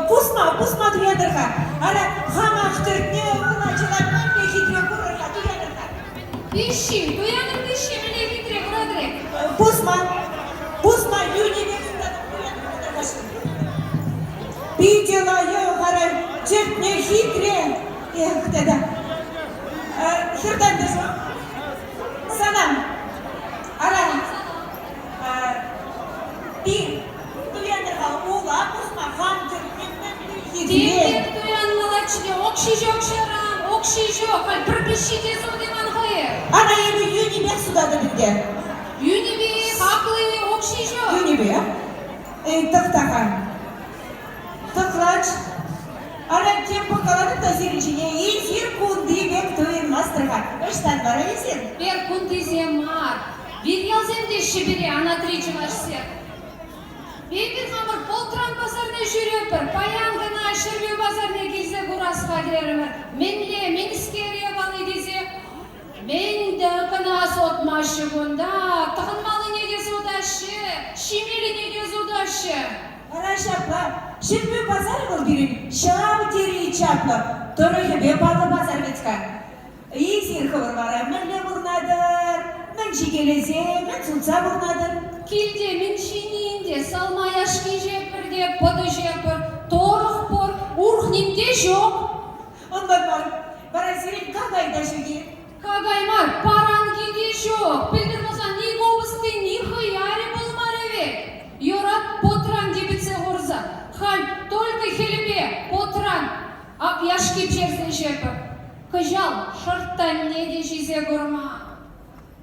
Пусма, пусма туянӑр-ха. Ара, хамах тӗртнӗ ӑна-чӑна мӗнле хитре курӑр-ха, туянӑр-ха. Пиҫҫи, туянӑр пиҫҫи, мӗнле хитре куратӑр-и? Пусма, пусма йӳнӗпе туянӑр-ха. Питӗ лайӑх, ара, тӗртнӗ хитре. Эх, тата. Хӗр-тантӑш, сана, ара, Пир туянӑр-ха, ула пусма хам тӗртнӗ мӗнле хитре. Тем туянмаллаччӗ, укҫи ҫук ҫаран, укҫи ҫук, халь пӗр пиҫҫи те сутайман хӑйӗ. Ара, эпӗ йӳнӗпех сутатӑп ӗнтӗ. Йӳнӗпе, хаклӑ, укҫи ҫук. Йӳнӗпе? Эй, тӑхта-ха. Тӑхлач. Ара, тем пӑхкалатӑп та сирӗн ҫине, эсир кунти пек туйӑнмастӑр-ха. Ӑҫтан вара эсир? Пер кунтисем мар. Вирьялсем теҫҫӗ пире анатри чӑвашсем. Эпир хамӑр Полтран пасарне ҫӳретпӗр, паян кӑна Ҫӗрпӳ пасарне килсе курас-ха терӗмӗр. Мӗнле, мӗнскер япали тесе мӗн кӑна сутмаҫҫӗ кунта, тӑхӑнмаллине те сутаҫҫӗ, ҫимеллине те сутаҫҫӗ. Вара ҫапла, Ҫӗрпӳ пасарӗ вӑл пирӗн ҫав тери чаплӑ, тӑрӑхӗпе паллӑ пасар вӗт-ха. Эсир хӑвӑр вара мӗнле пурӑнатӑр, мӗн ҫикелесе, мӗн сутса пурӑнатӑр? Килте мӗн ҫини ӗнтӗ, салма яшки ҫеппӗр те, пӑтӑ ҫеппӗр, тӑрӑх пур, урӑх ним те ҫук. Ӑнланман, вара сирӗн какай та ҫук-и? Какай мар, паранки те ҫук. Пӗлтӗр пулсан ни купӑсти, ни хӑярӗ пулмарӗ вӗт. Юрать потран типӗтсе хурса. Халь только хӗлӗпе потран ак яшки пӗҫерсе ҫепӗр. Кӑҫал шӑрттанне те ҫисе курман.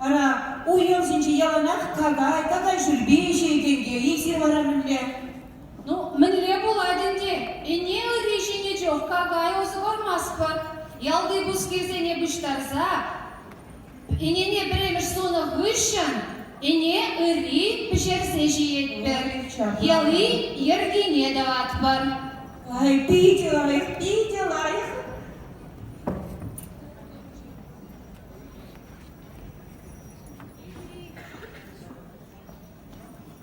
Ара, уявсенче яланах какай, какай шӳрпи ҫиекен те, эсир вара мӗнле? Ну, мӗнле пулать ӗнтӗ, ӗне ырри ҫинӗ чух какай усӑ курмастпӑр. Ялти пускилсене пуҫтарса ӗнене пӗрремӗш сунӑ хыҫҫӑн ӗне ырри пӗҫерсе ҫиетпӗр, йӑли йӗркине тӑватпӑр. Ай, питӗ лайӑх, питӗ лайӑх.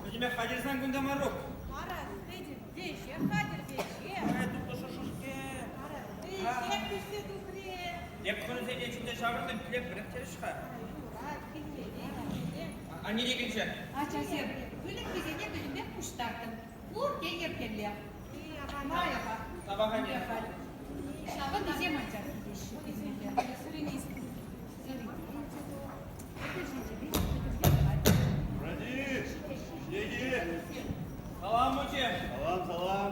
Пӗтӗмех хатӗр сан кунта, Марук? Ара, пӗтӗм веҫех хатӗр, веҫех. Ара, тутлӑ шӑшке. Ара, веҫех пиҫсе тухрӗ. Эп хӑнасене чӗнсе ҫаврӑнтӑм, киле пӗрехтерӗҫ-ха. Юрать, килмелле, килмелле. Анне те килчӗ. Ачасем, выльӑххисене пӗтӗмпех пуҫтартӑм. Пурте йӗркеллех. Лайӑх-ха. Тавах, анне. Ҫавӑн анчах килеҫҫӗ. Радис, ҫитеки. Салам, мучи. Салам, салам.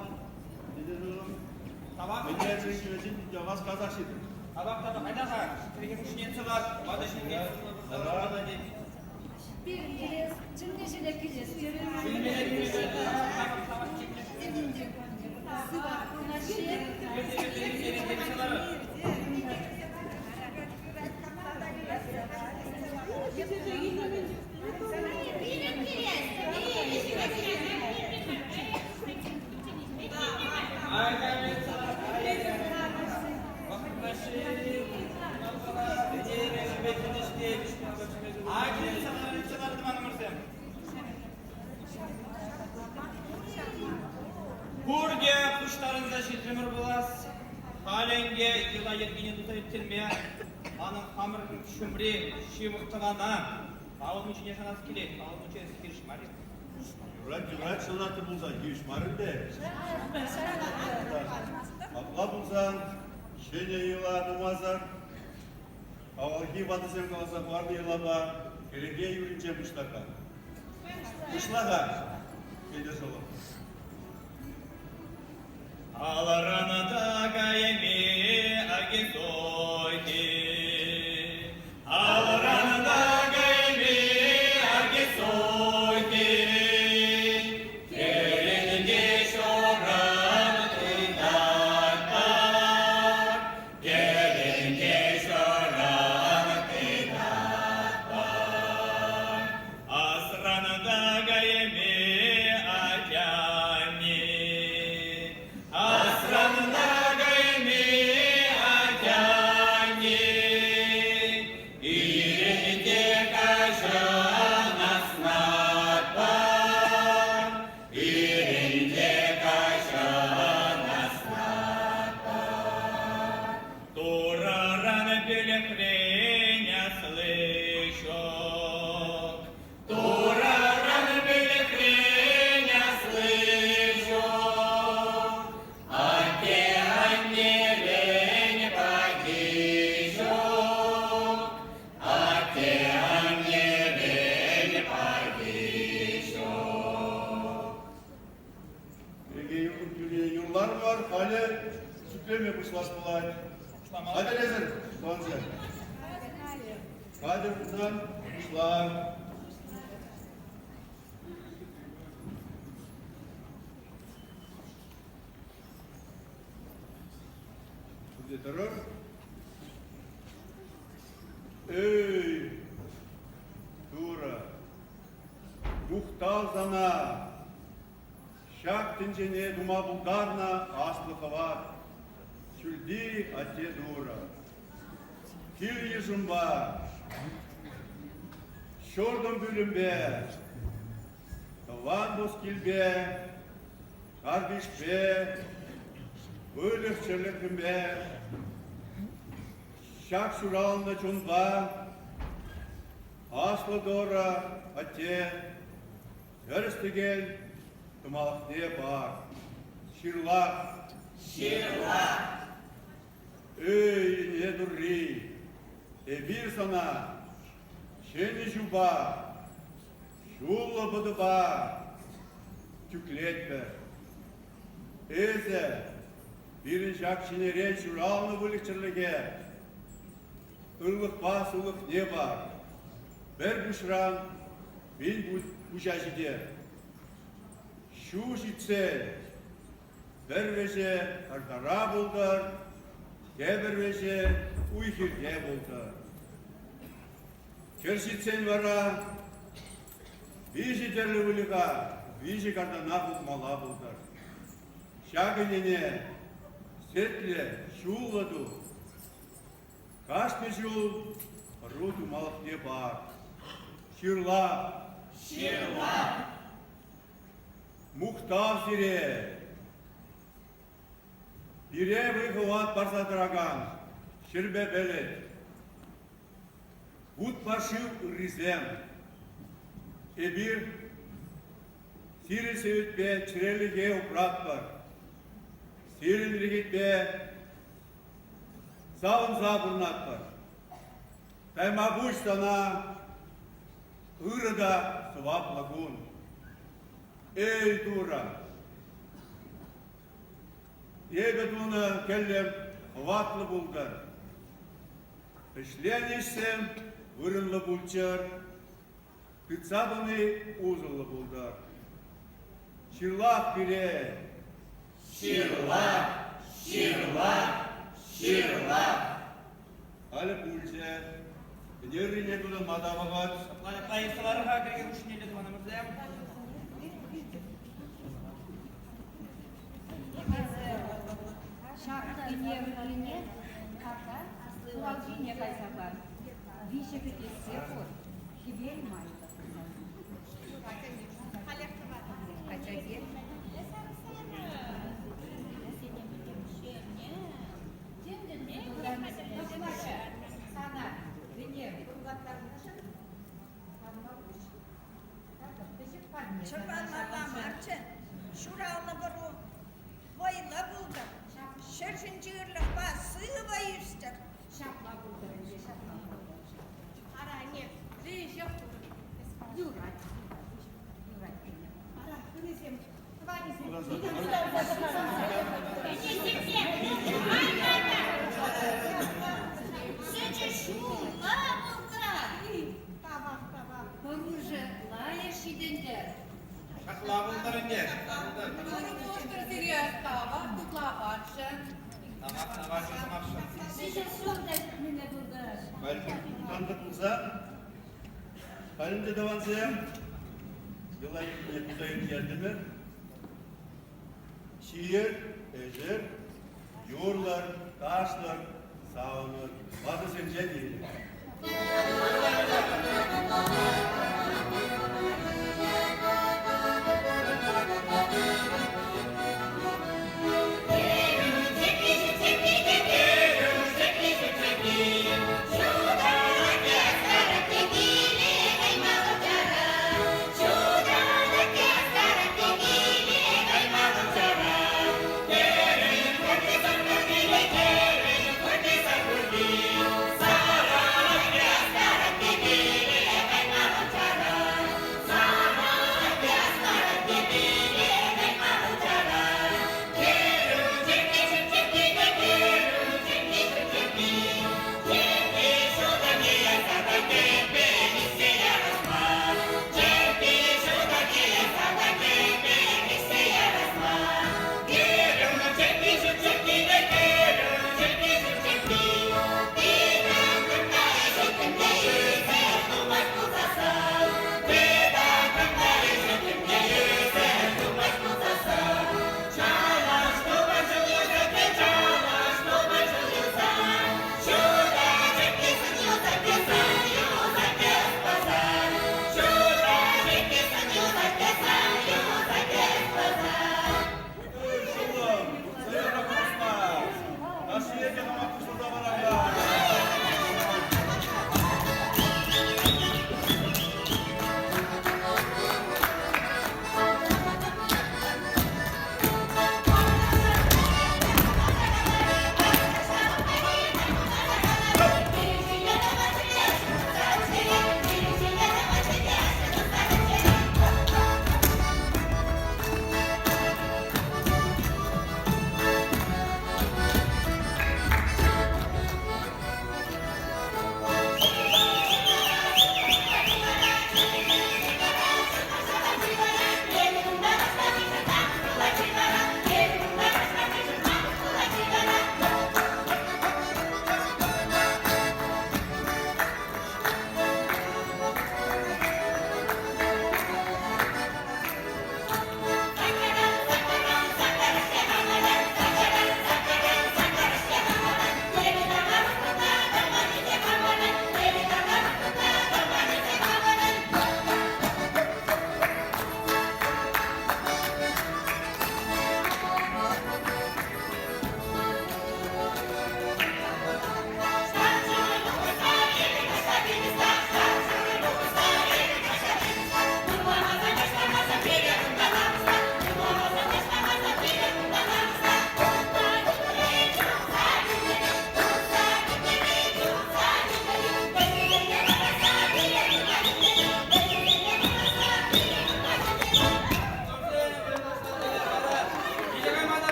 Тавах. Мӗне васкасах ҫитӗн. Тавах, тавах. Айда-ха, кӗреке хушшине сӑвар, ватӑ ҫын Пирӗн килес, чӗннӗ ҫӗре килес терӗм. Сывах пурӑнаҫҫӗ. Пурте пуҫтарӑнса ҫитрӗмӗр пулас. Халӗ ӗнтӗ йӑла-йӗркене туса ирттерме манӑн хамӑр ҫумри ҫывӑх тӑвана Павӑл мучине шанас килет. Павӑл мучи эс хирӗҫ мар-и? Юрать, юрать, шанатӑр пулсан хирӗҫ мар ӗнтӗ. Апла пулсан ҫӗнӗ йӑла тумасӑр авалхи ватӑсем каласа хӑварнӑ йӑлапа кӗреке юрринче пуҫлаха. Пуҫла-ха, Петӗр шӑллӑм. Аларан та кайми агитойки. Аларан та кайми агитойки. Керенке ҫуран тытатпар, Керенке ҫуран тытатпар. Асран та кайми атяни. Юрларӑмӑр, халӗ чӳклеме пуҫлас пулать. Хатӗр эсӗр, тӑвансем? Хатӗр пулсан пуҫлар. Пурте тӑрӑр. Эй, Турӑ, мухтав сана! Ҫак тӗнчене тума пултарнӑ аслӑ хӑват, Ҫӳлти Атте Турӑ. Кил-йышӑмпа, ҫуртӑм пӳлӗмпе, тӑван пускилпе, картишпе, выльӑх-чӗрлӗхӗмпе, ҫак ҫуралнӑ чунпа Аслӑ Турӑ Атте тӗрӗс-тӗкел тӑмалӑхне пар. Ҫырлах! Ҫырлах! Эй, ӗне Турри, эпир сана ҫӗнӗ ҫупа, ҫуллӑ пӑтӑпа тӳклетпӗр. Эсӗ пирӗн ҫак ҫӗнӗрен ҫуралнӑ выльӑх-чӗрлӗхе ырлӑхпа сывлӑхне пар. Пӗр пуҫран пин пуҫа ҫитер. Ҫу ҫитсен пӗр вӗҫӗ картара пултӑр, тепӗр вӗҫӗ уй-хирте пултӑр. Кӗр ҫитсен вара виҫӗ тӗрлӗ выльӑха виҫӗ картана хупмалла пултӑр. Ҫак ӗнене сӗтлӗ, ҫуллӑ ту. Кашни ҫул ӑру тумалӑхне пар. Ҫырла! Ҫырла! Мухтав сире! Пире вӑй-хӑват парса тӑракан ҫӗрпе пӗлӗт. Вутпа шыв ыррисем. Эпир сирӗн сехетпе чӗрелӗхе упратпӑр. Сирӗн рехетпе савӑнса пурӑнатпӑр. Тайма пуҫ сана ырӑ та сӑваплӑ кун. Эй, Турӑ! Эпӗ тунӑ кӗллӗм хӑватлӑ пултӑр. Ӗҫленӗ ӗҫсем вырӑнлӑ пулччӑр, тытса пыни усӑллӑ пултӑр. Ҫырлах пире! Ҫырлах! Ҫырлах! Ҫырлах! Халӗ пулчӗ. Ӗнеррине тутанма та вӑхӑт. Ҫапла иртсе лар-ха кӗреке хушшинелле, тӑванӑмӑрсем. Ҫак ӗнеррине хуралҫине кайса пар. Виҫӗ кӗтессе пур, хӗвел майлӑ. Ачасем. Сана ӗнер ырламаттарнӑшӑн канма пуҫ. Чӑрманмалла марччӗ. Ҫуралнӑ пӑру вӑйлӑ пултӑр. Ҫӗр ҫинчи ырлӑхпа сывӑ ӳстӗр. Ҫапла пултӑр ӗнтӗ, ҫапла пултӑр. Ара, анне, веҫех пултӑр. Юрать, юрать, юрать. Ара, хӑнисем, тӑванӗсем. Сӗчӗ ҫулла пултӑр. Тавах, тавах. Пӑрушӗ лайӑх ҫитӗнтӗр. Ҫапла пултӑр ӗнтӗ. Ҫапла пултӑр. Турӑ пулӑштӑр сире, тавах тутлапатшӑн. Тавах, тавах, сӑмахшӑн. Ҫичӗ ҫул та ҫитмене пултӑр. Халь пулса, халь ӗнтӗ, тӑвансем, йӑла-йӗркене туса ирттертӗмӗр. Ҫийӗр, ӗҫӗр, юрлӑр, ташлӑр, савӑнӑр, ватӑсенчен илӗр.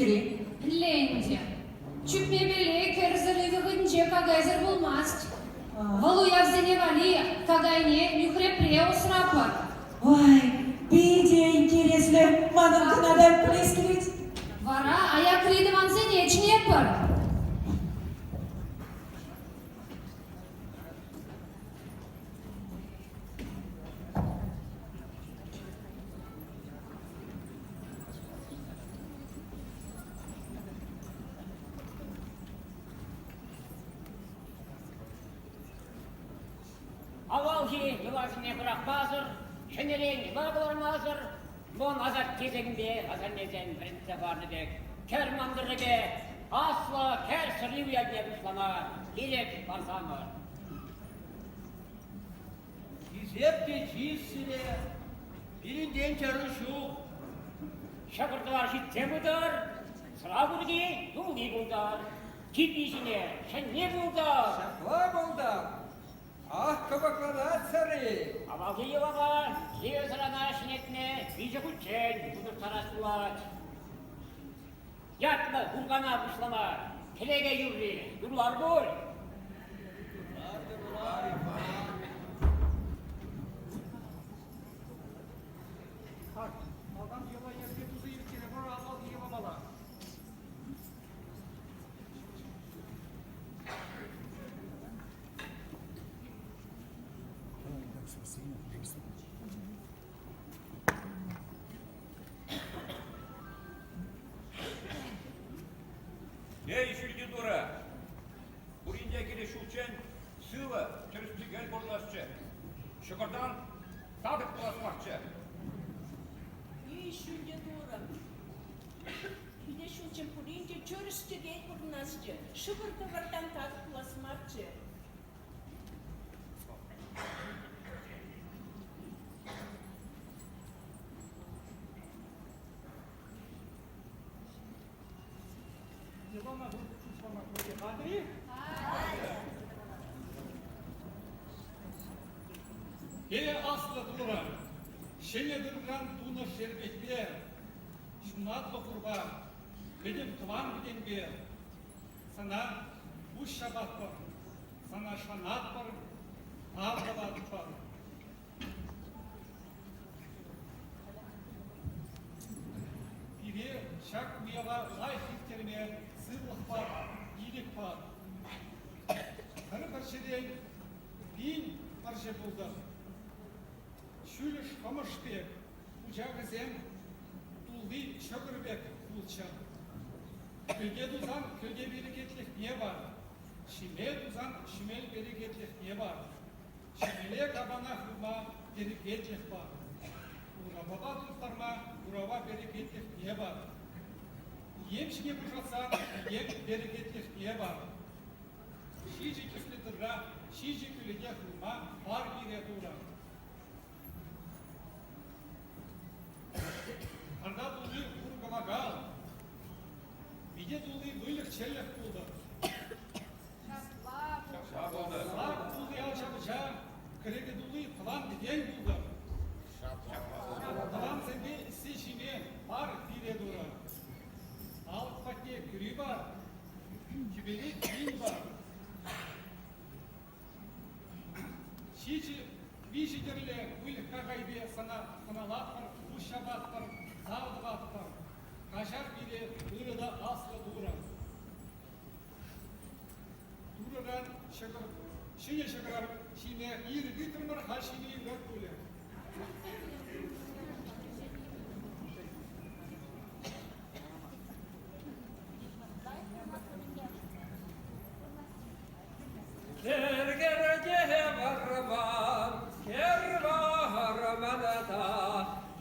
пӗлместӗр-и? Мӗнле ӗнтӗ? Чӳкмепеле кӗрсӗр вӑхӑтӗнче какайсӑр пулмасть. Вӑл уявсене валли какайне нӳхрепре усрапӑр. Ой, питӗ интереслӗ, манӑн кӑна та пӗлес килет. Вара аякри тӑвансене чӗнетпӗр. Авалхи йӑласене пӑрахмасӑр, ҫӗнӗрен йӑла кӑлармасӑр, мӑн асаттесемпе асаннесем вӗрентсе хӑварнӑ пек кӗр мӑнтӑрӗпе аслӑ кӗр сӑри уявне пуҫлама ирӗк парсамӑр. Хисеп те чыс сире, пирӗнтен чару ҫук. Ҫӑкӑр-тӑвар ҫитсе пытӑр, сӑра курки тулли пултӑр, типпи ҫине ҫӗнни пултӑр. Ҫапла пултӑр. Ах, кӑпӑкланать сӑри. Авалхи йӑлапа кивӗ сӑрана ҫӗнетме виҫӗ хутчен хутӑштарас пулать. Ятлӑ куркана пуҫлама кӗнеке юрри юрлар пуль. Так, малтан йӑла-йӗрке туса ирттерӗпӗр авалхи йӑлапала. Эй, ҫӳлти Турӑ! Пурин те килес ҫулччен сывӑ, тӗрӗс-тӗкел пурӑнасчӗ. Ҫӑкӑртан татӑк пулас марччӗ. Эй, ҫӳлти Турӑ! Килес ҫулччен пурин те тӗрӗс-тӗкел пурӑнасчӗ. Ҫӑкӑр-тӑвартан татӑк пулас марччӗ. Йӑлана пуҫлама пурте хатӗр-и? Е аслӑ Турӑ, ҫӗнӗ тырран тунӑ шерпетпе, ҫунатлӑ хурпа, пӗтӗм тӑван-пӗтенпе Сана пуҫ ҫапатпӑр, сана шанатпӑр, тав тӑватпӑр. Пире ҫак уява лайӑх ирттерме сывлӑх пар, ирӗк пар. Пӗр пӗрчӗрен пин пӗрчӗ пултӑр. Ҫӳлӗш хӑмӑш пек, пучахӗсем тулли ҫӑкӑр пек пулччӑр. Кӗлте тусан кӗлте перекетлӗхне пар, ҫиме тусан ҫӗмел перекетлӗхне пар. Ҫӗмеле капана хывма перекетлӗх пар. Урапапа турттарма урапа перекетлӗхне пар. Йӗм ҫине пушатсан йӗм перекетлӗхне пар. Ҫичӗ тӗслӗ тырра ҫичӗ кӳлӗте хывма пар пире Турӑ. Карта тулли хур-кӑвакал, вите тулли выльӑх-чӗрлӗх пултӑр. Сак тулли ача-пӑча, кӗреке тулли тӑван-пӗтен пултӑр. Тӑвансемпе ӗҫсе ҫиме пар пире Турӑ. Алӑк патне кӳри пар, тӳпере кин пар. Ҫичӗ, виҫӗ тӗрлӗ выльӑх какайпе сана хӑналатпӑр, пуҫ ҫапатпӑр, тав тӑватпӑр. Каҫар пире ырӑ та аслӑ Турӑ. Турӑран ҫӑкӑр, ҫӗнӗ ҫӑкӑр ҫиме ирӗк ыйтрӑмӑр, халь ҫиме юрать пулӗ. Кӗр-кӗрте вӑрман, кӗр вӑрманта,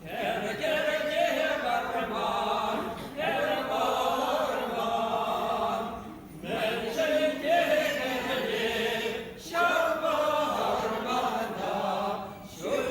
кӗр-кӗрте вӑрман, кӗр вӑрман. Мӗншӗн те кӗрлет ҫав вӑрманта, ҫул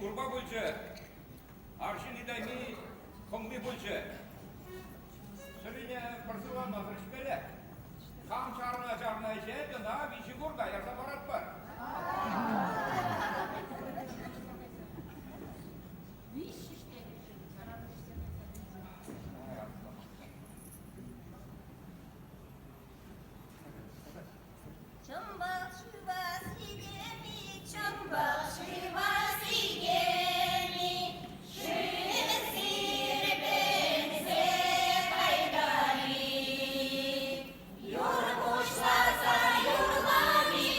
урпа пулчӗ, арҫын ытайми хӑмли пулчӗ. Сӑрине пӗр сывламасӑр ӗҫмелле. Кам чарӑна-чарӑна ӗҫет, ӑна виҫӗ курка ярса паратпӑр. Чӑмпал шыва сикеми, чӑмпал шыва сикеми, шыв сирпӗнсе кайтар-и? Юр пуҫласа юрлам-и,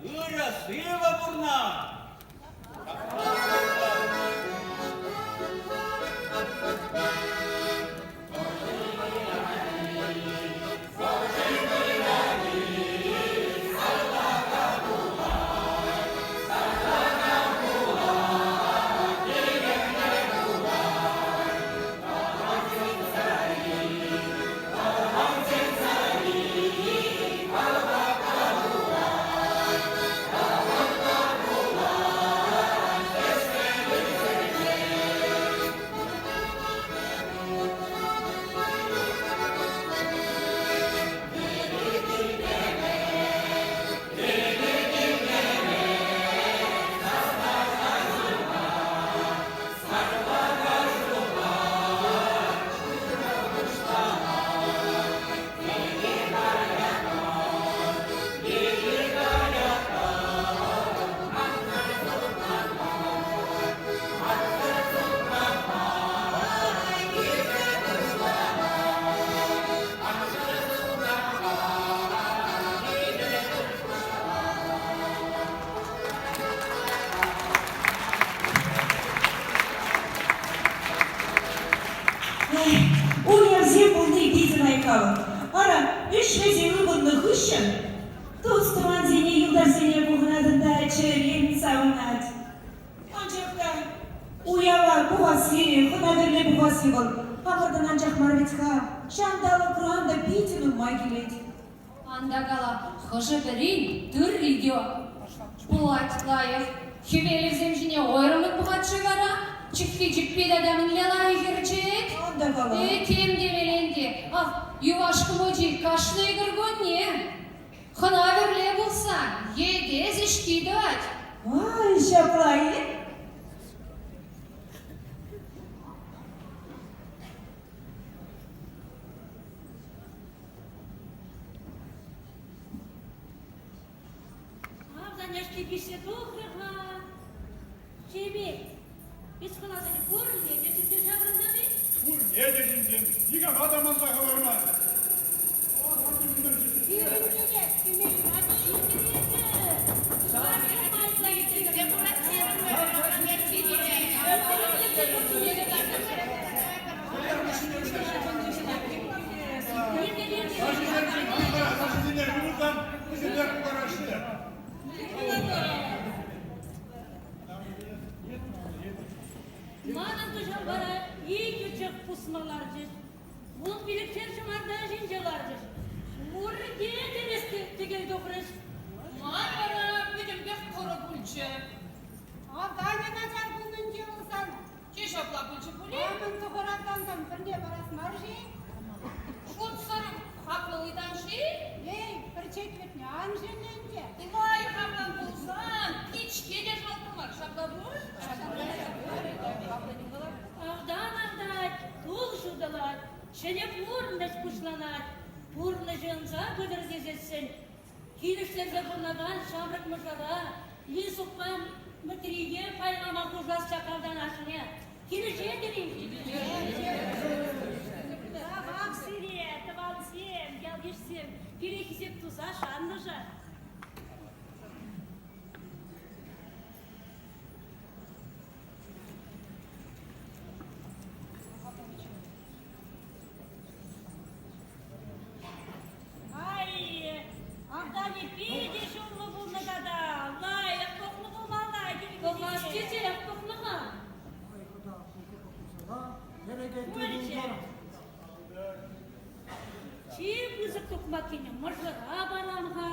Ырӑ, сывӑ пурнар! Уявсем пулни питӗ лайӑх. Ара, ӗҫлесе ывӑннӑ хыҫҫӑн тус-тӑвансене, юлташсене пухӑнатӑн та чӗрем савӑнать. Анчах та уява пухасси, хӑна-вӗрле пухасси вӑл хамӑртан анчах мар вӗт-ха, ҫанталӑкран та питӗ нумай килет. Ан та кала, хӑшӗ-пӗрин тырри те пулать лайӑх. Хӗвелӗсем ҫине уйрӑмӑн пӑхать-ши вара? Чӑххи-чӗппи тата мӗнле лайӑх ӗрчет? Ан та кала. Э, тем темелен те. Ах, Ювашка мучи кашни кӗркунне хӑна-вӗрле пулса йӗтес ӗҫки тӑвать. Ай, ҫапла-и? Автан пиҫсе тухрӗ-ха. Чипер. Эс хӑнасене пурне те чӗнсе ҫаврӑнтӑн-и? Пурне те чӗнтӗм. Никама та манса хӑварман. Пирӗнтенех кӗме юрать-и Лашисене юрсан вӗсемех пултараҫҫӗ. Манӑн кӑҫал вара икӗ чӑх пусма ларчӗҫ. Вун пилӗкшер ҫӑмарта ҫинче ларчӗҫ. Пурте тӗрӗс тӗкел тухрӗҫ. Ман вара пӗтӗмпех тӑрӑ пулчӗ. Автанӗ начар пулнинче пулсан Те ҫапла пулчӗ пулӗ? Камӑн тӑхӑраттантан пӗрне парас мар-ши? Шутсӑр хаклӑ ыйтан-ши? Эй, пӗр четвӗртне ан шелле ӗнтӗ. Лайӑх автан пулсан, пичке те шалкӑ мар, ҫапла пуль? Автан автать, тул ҫутӑлать, ҫӗнӗ пурнӑҫ пуҫланать. Пурнӑҫӗ ӑнса пытӑр тесессӗн килӗштерсе пурӑнакан ҫамрӑк мӑшӑра Лисукпа Мӗтрие пайлама хушас ҫак автан ашне. Килӗшетӗр-и? Тавах сире, тӑвансем, ял-йышсем, пире хисеп туса шаннӑшӑн. Ай, автанӗ питӗ ҫуллӑ пулнӑ тата. Лайӑх пӑхнӑ пулмалла. Пӑхас тесех пӑхнӑ-ха. Пулчӗ. Чи пысӑк тукмаккине мӑшӑра парам-ха.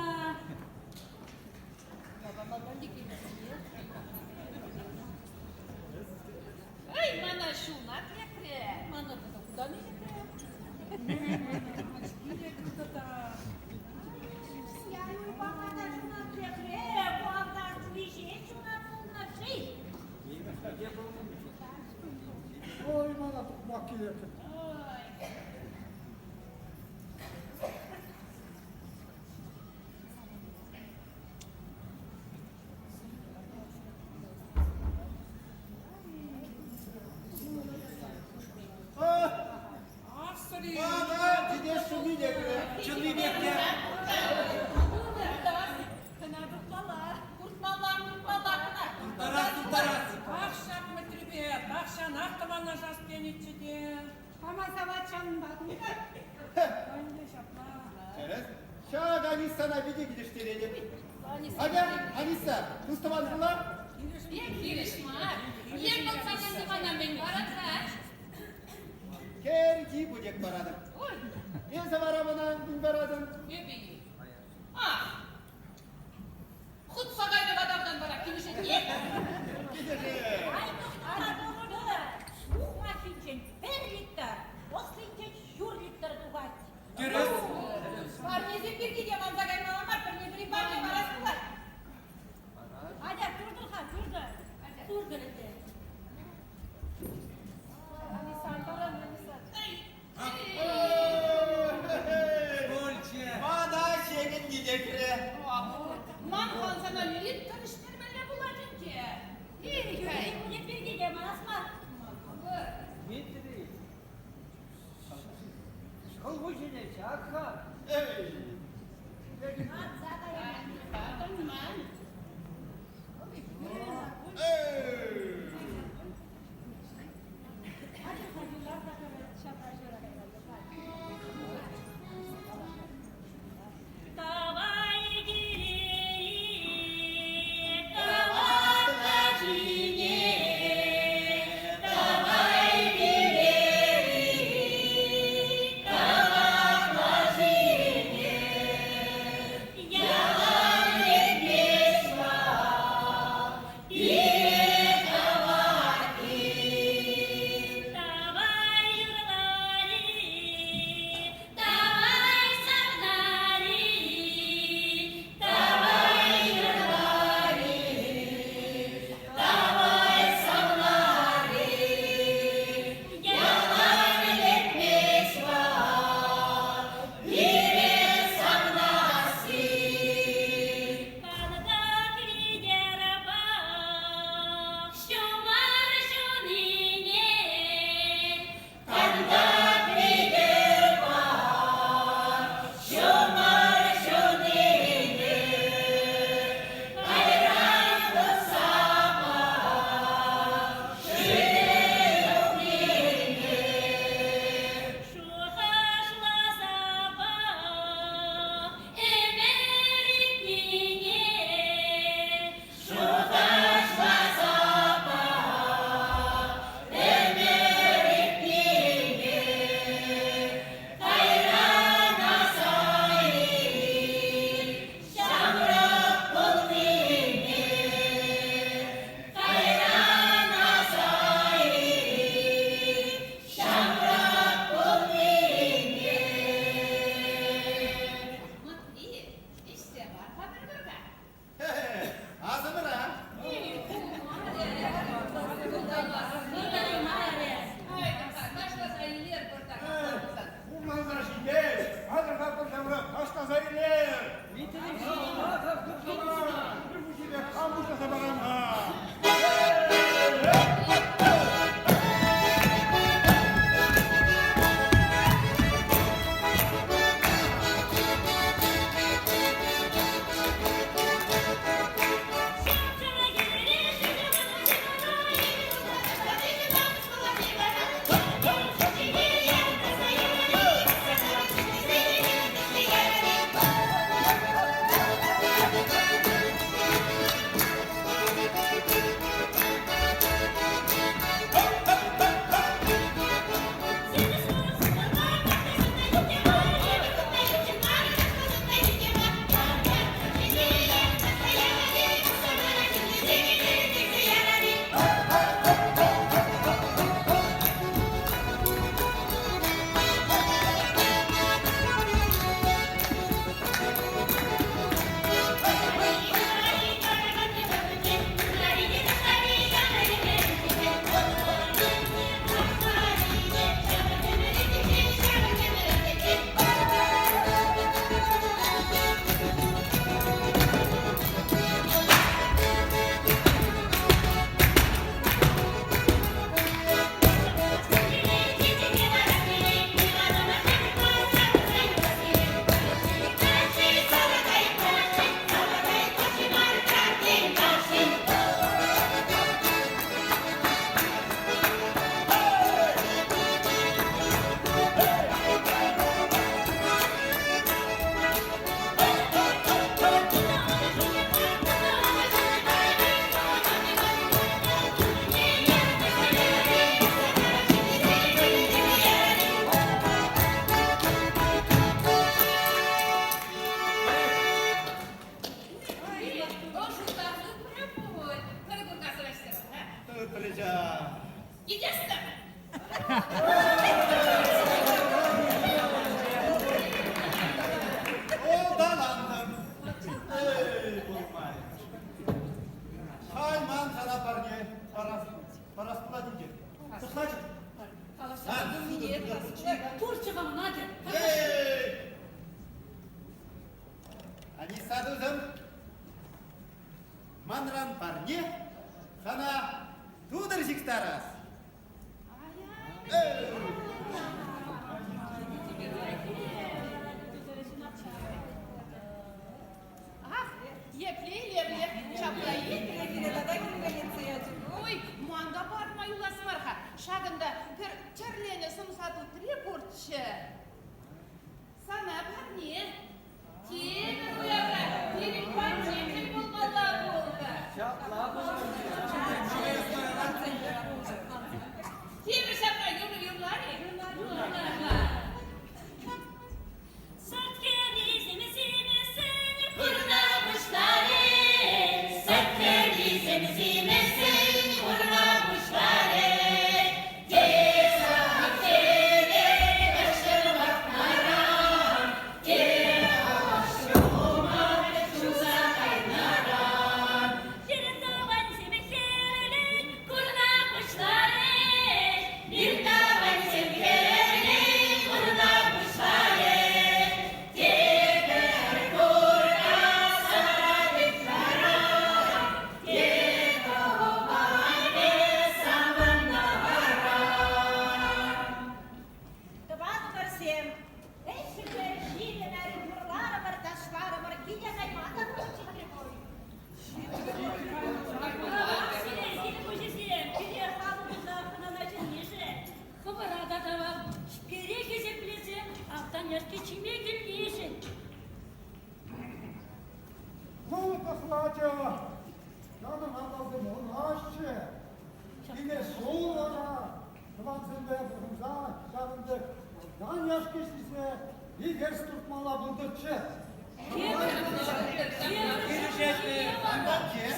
Эй, мана ҫунат лекрӗ. Мана тата кутан лекрӗ. Янюпа мана ҫунат лекрӗ. Ку автан миҫе ҫунат пулнӑ-ши? Ой, мана тукмак килет. Ой. Мана тинех чӑннипех те. Кӑна тухмалла. Кама савать ҫавӑнпа тункать. Ӗнтӗ ҫапла. Тӗрӗс. Ҫак Аниссана питӗ килӗштеретӗп. Атя, Анисса, тус-тӑван пулар. Эп хирӗҫ мар. Эп вӑл сана мана мӗн парать-ха? Кӗрхи путек паратӑп. Эсӗ вара мана мӗн паратӑн? Эпӗ-и? Ах, хытса кайнӑ ватартан вара килӗшет-и? Килӗшет. Ай, тӑхта, тӑхта. Ухмаххинчен пӗр литр, ӑслинчен ҫур литр тухать. Тӗрӗс. Парнесем пирки те манса каймалла мар, пӗрне-пӗри парне парас пулать. Атя, туртӑр-ха, туртӑр. Туртӑр ӗнтӗ. Аниса, паран, Аниса. Пулчӗ. Мана ҫемӗн лекрӗ. Ман хан сана литр ӗҫтермелле пулать ӗнтӗ. Юрий, пирки те манас мар. Дмитрий, школ хуҫине ҫак-ха. Манса кайрӑм. Ман. Атя-ха, юлар та ҫавра Тавай киле, тӑван ачине, тавай киле, тӑван ачине. Пӗлӗҫ. Илесӗр. Улталантӑм. Эй, пулмай. Халь ман сана парне парас, парас пулать ӗнтӗ. Тӑхлачӑ. Пурччӗ-ха Надя. Эй! Аниса тусӑм, манран парне сана тутӑр ҫыхтарас. Ах, епле илемлӗ, ҫапла-и? Ой, ман та парма юлас мар-ха. Ҫакӑнта пӗр тӗрленӗ сӑмса тутри пурччӗ. Сана парне. Тепӗр уявра пирӗн парне тӗл пулмалла пултӑр. Ҫапла Тепӗр ҫапла юрӑ юрлар-и? Юрлар. Сӑрт хӗррисем симӗссӗн курӑна пуҫларӗ. Сӑрт хӗррисем симӗссӗн курӑна пуҫларӗ. Те сӑрт вӑрттаран, те ҫумӑр ҫуса кайнӑран. Хӗр тӑвансем хӗрлӗн курӑна пуҫларӗҫ. Ир тӑвансем хӗрлӗн курӑна пуҫларӗҫ. Тепӗр курка сӑра тыттаран, те тӑванӗ савӑннӑ вара. Тӑванӑмӑрсем, ӗҫрӗмӗр, ҫирӗмӗр, юрларӑмӑр, ташларӑмӑр, киле кайма та вӑхӑт ҫитрӗ пуль. Сире, кил хуҫисем, пире хамӑр туса хӑнана чӗннишӗн хӑвӑра та тавах. Пире хисеплесе автан яшки ҫиме килнишӗн. Ну, тӑхлачӑ, манӑн аппасем ӑнаҫҫӗ. Киле ҫул вара тӑвансемпе пухӑнса ҫавӑн пек автан яшки ҫисе икӗс туртмалла пултӑрччӗ.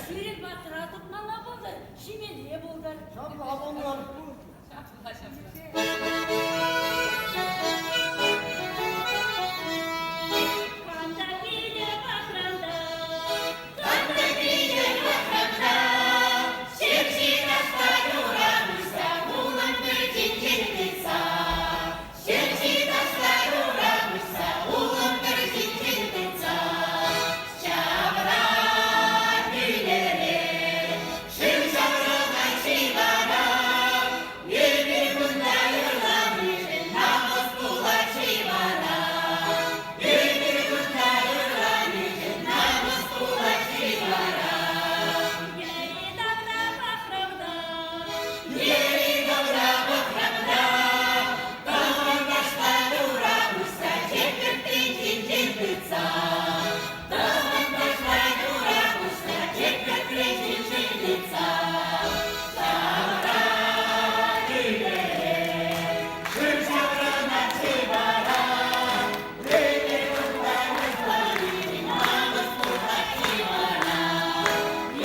Сирӗн патра тупмалла пултӑр, ҫимелле пултӑр. Ҫапла пултӑр. Кам та килӗ пахранта, кам та килӗ пахранта, ҫерҫи таҫта юра пуҫса, улӑм пӗрчинчен тытса. Ҫерҫи таҫта юра пуҫса, улӑм пӗрчинчен тытса. Ҫавра кӳлӗре шыв ҫаврӑнать ҫывара, эпир кунта юрланишӗн намӑс пулать ҫывара. Эпир кунта юрланишӗн намӑс пулать ҫывара. Йӗри-тавра пӑхрӑм та, Йӗри-тавра пӑхрӑм та, тӑван ташлать ура пуҫса, четвӗртинчен тытса. Тӑван ташлать ура пуҫса, четвӗртинчен тытса. Ҫавра кӳлӗре шыв ҫаврӑнать ҫывара, эпир кунта юрланишӗн намӑс пулать ҫывара.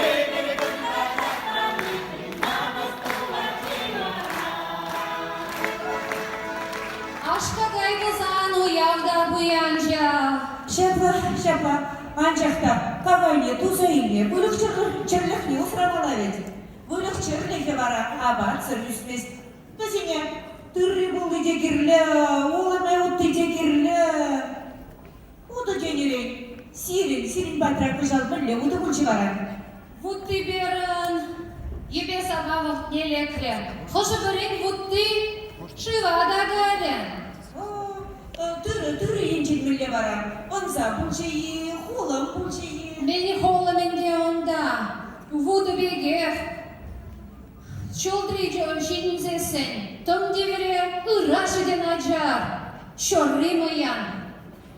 Эпир кунта юрланишӗн намӑс пулать ҫывара. Аш-какай пулсан уяв та пуянчӗ. Ҫапла, ҫапла. Анчах та какайне туса илме выльӑх-чӗрлӗхне усрамалла вӗт. Выльӑх-чӗрлӗхӗ вара апатсӑр ӳсмест. Вӗсене тырри-пулли те кирлӗ, улӑмӗ утти те кирлӗ. Утӑ тенӗрен сирӗн, сирӗн патра кӑҫал мӗнле утӑ пулчӗ вара? Вутти перӑн йӗпе-сапа вӑхӑтне лекрӗ. Хӑшӗ-пӗрин вутти шыва та кайрӗ. Тырӑ, тырӑ енчен мӗнле вара? Ӑнса пулчӗ-и, хулӑм пулчӗ-и? Мӗн хулӑм ӗнтӗ унта? Вутӑ пекех. Ҫултри ҫитӗнсессӗн тӑм тиврӗ, ырашӗ те начар, ҫурри мӑян.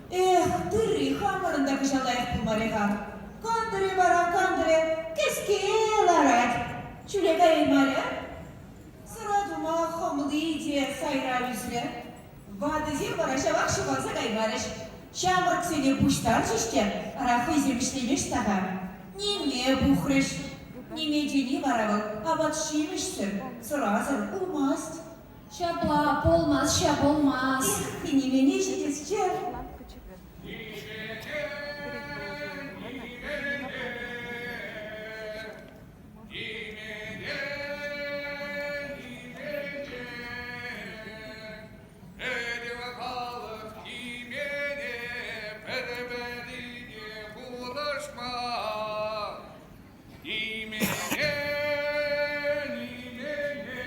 Эх, тырри хамӑрӑн та кӑҫал лайӑх пулмарӗ-ха. Кантӑрӗ вара, кантӑрӗ, кӗске ларать. Ҫӳле каяймарӗ. Сӑра тума хӑмли те сайра ӳсрӗ. Ватӑсем вара ҫавах ҫухалса каймарӗҫ. Ҫамрӑксене пуҫтарчӗҫ те ара хӑйсем ӗҫлемеҫ та-ха. Ниме пухрӗҫ. Ниме тени вара вӑл апат-ҫимӗҫсӗр, сӑрасӑр пулмасть. Ҫапла, пулмасть ҫав, пулмасть. Эх, нимене ҫитесчӗ. Пӗтӗм халӑх нимене пӗр-пӗрине пулӑшма. Нимене, нимене,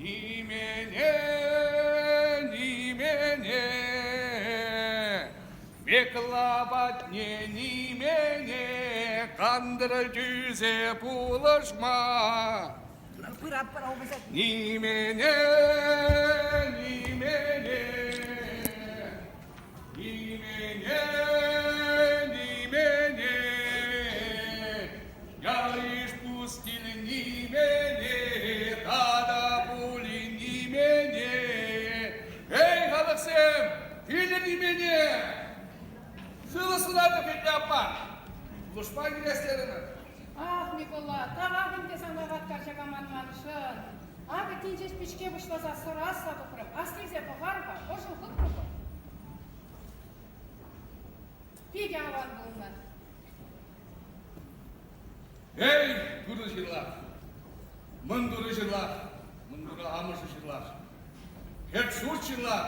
нимене, нимене, Мекла патне нимене кантӑр тӳсе пулӑшма. Нимене, нимене, нимене, нимене, Ялиш пустил нимене, тата пулин нимене. Эй, халӑхсем, килӗр нимене! Сывӑ сунатӑп, Петя аппа! Пулӑшма килес терӗмӗр. Ах, Микола, тавах ӗнтӗ сана ваткарчака манманшӑн. Акӑ тин ҫеҫ пичке пуҫласа сӑрасса тухрӑм. Астивсе пӑхар-ха, ӑшу хыпрӑпӑр. Питӗ аван пулнӑ. Эй, Турӑ ҫырлах! Мӑн Турӑ ҫырлах! Мӑн Турӑ амӑшӗ ҫырлах! Хӗрт-сурт ҫырлах!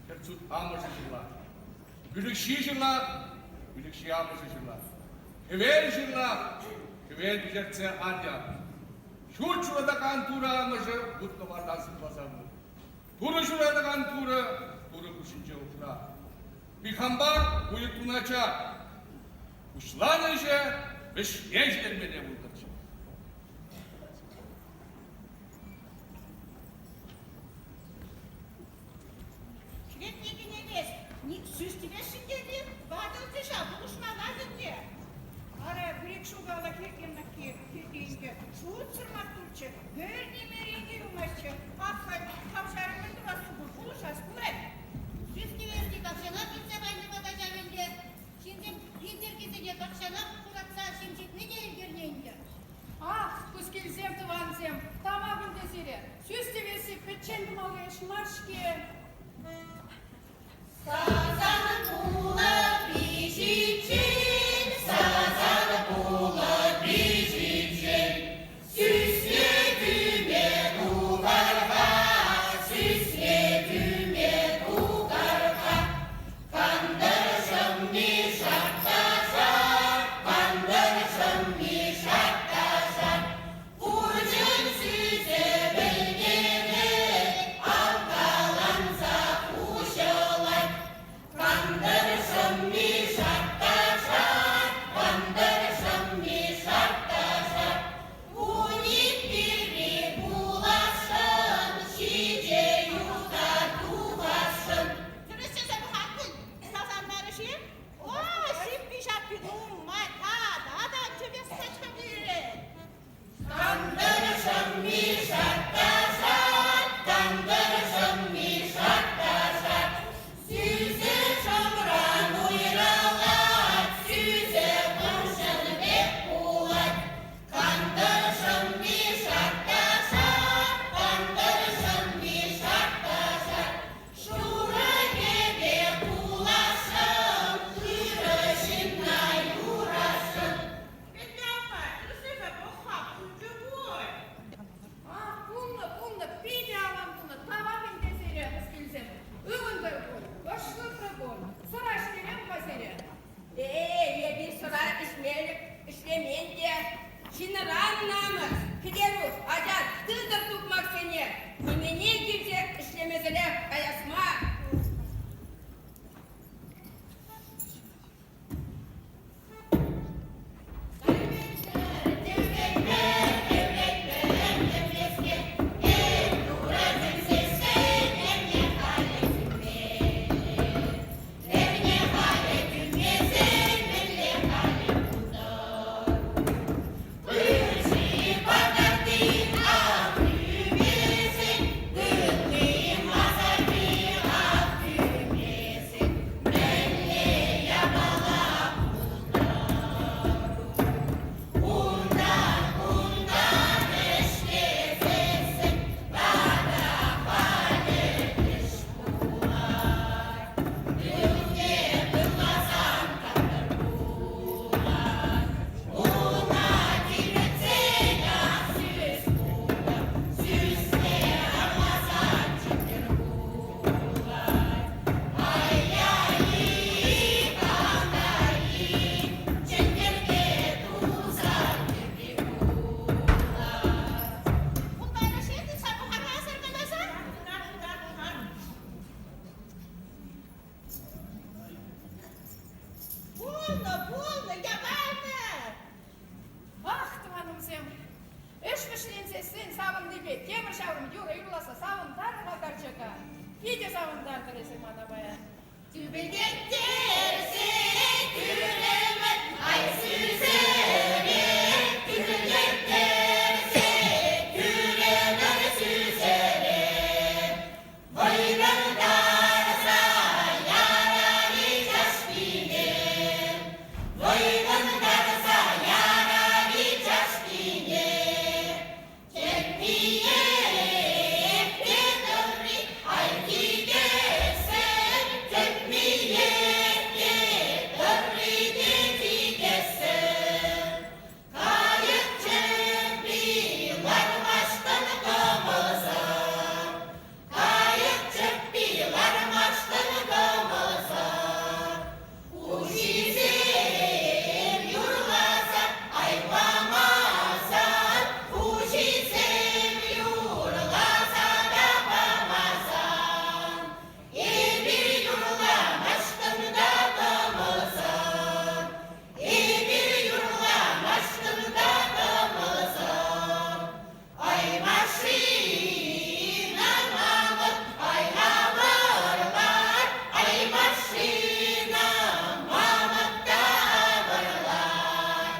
Хӗрт-сурт амӑшӗ ҫырлах! Пӳлӗхҫи ҫырлах! Пӳлӗхҫи амӑшӗ ҫырлах! Хӗвел ҫырлах! Хӗвел пӗҫертсе ан яр! Ҫурт ҫуратакан Турӑ амӑшӗ вут-кӑвартан сыхласа пыр. Турӑ ҫуратакан Турӑ Турӑ хушшинче упра. Пихампар уйӑх тунача. Пуҫланӑ ӗҫе вӗҫне ҫитермелле пултӑрччӗ. Хӗветне кӗнемест, сӳс тивесшӗн те ватӑлчӗ ҫав, пулӑшмаллах ӗнтӗ. Ара, пӗр-ик ҫулталӑк иртнӗ хиртенкӗ шутсӑр маттурччӗ, пӗр нимерен те юлмастчӗ. Ах, халь хавшарӗ мӗн тӑвас пур, пулӑшас пулать. Сӳс тивесси тахҫанах иртсе кайнӑ ватача ӗнтӗ. Ҫынсем кил йӗркисене тахҫанах шуратса ҫемҫетме те ӗлкӗрнӗ ӗнтӗ. Ах, пускилсем, тӑвансем, тавах ӗнтӗ сире. Сӳс тивесси пӗччен тумалли ӗҫ мар-ҫке. Сасан пулӑ пиҫиччен, сасан пулӑ пиҫиччен, сӳсне тӳме тухар-ха, сӳсне тӳме тухар-ха. Кантӑр шӑмми шарт-та-шарт, кантӑр шӑмми шарт-та-шарт. Пурҫӑн сӳсе пӗлкелет, авкаланса уҫӑлать. Кантӑр шӑмми шарт-та-шарт, кантӑр шӑмми шарт-та-шарт. Уник пирри пуласшӑн, ҫичӗ юта тухасшӑн. Тӗрӗслесе пӑхаттӑн, сасанмарӗ-ши? О, ҫиппи-ҫаппи нумай, тата та тӗвес сачка пире. Кантӑр шӑмми шарт-та-шарт, кантӑр шӑмми шарт-та-шарт. Сӳсе шӑмран уйрӑлать, сӳсе пурҫӑн пек пулать. Кантӑр шӑмми шарт-та-шарт, кантӑр шӑмми шарт-та-шарт. Шурӑ кӗпе пуласшӑн, ырӑ ҫынна юрасшӑн. Петя аппа, тӗрӗслесе пӑх-ха, пулчӗ пуль. Ах, пулнӑ, пулнӑ, питӗ аван пулнӑ. Тавах ӗнтӗ сире, пускилсем. Ывӑнтӑр пуль, ӑшлӑхрӑ пуль. Сӑра ӗҫтерем-ха сире. Э, эпир сӑра ӗҫмелӗх ӗҫлемен те. Ҫынран намӑс, Кӗтерук, атя, тытӑр тукмаксене. Нимене килсе ӗҫлемесӗрех каяс мар. пулнӑ, йӑваннӑ. Ах, тӑванӑмсем, ӗҫ вӗҫленсессӗн савӑннипе тепӗр ҫаврӑм юрӑ юрласа савӑнтарнӑ карчӑка. Питӗ савӑнтартӑр эсир мана паян. Тӳпӗлтеттерсе тӳремӗн, ай сӳсере, тӳпӗлтеттерсе тӳремӗн сӳсере. Вӑйкӑнтарса ярари чашкине, вӑйкӑнтарса ярари чашкине. Тӗппиех те тӑрри, ай тикӗссӗн, тӗппиех те тӑрри те тикӗссӗн. Кайӑк чӗппи лармашкӑн кӑмӑлсӑр, кайӑк чӗппи лармашкӑн кӑмӑлсӑр. Хуҫисем юрласа ай памасан, хуҫисем юрласа та памасан, эпир юрламашкӑн та кӑмӑлсӑр, эпир юрламашкӑн та кӑмӑлсӑр. Ай машина мамӑк, ай авӑрлать, ай машина мамӑк та авӑрлать.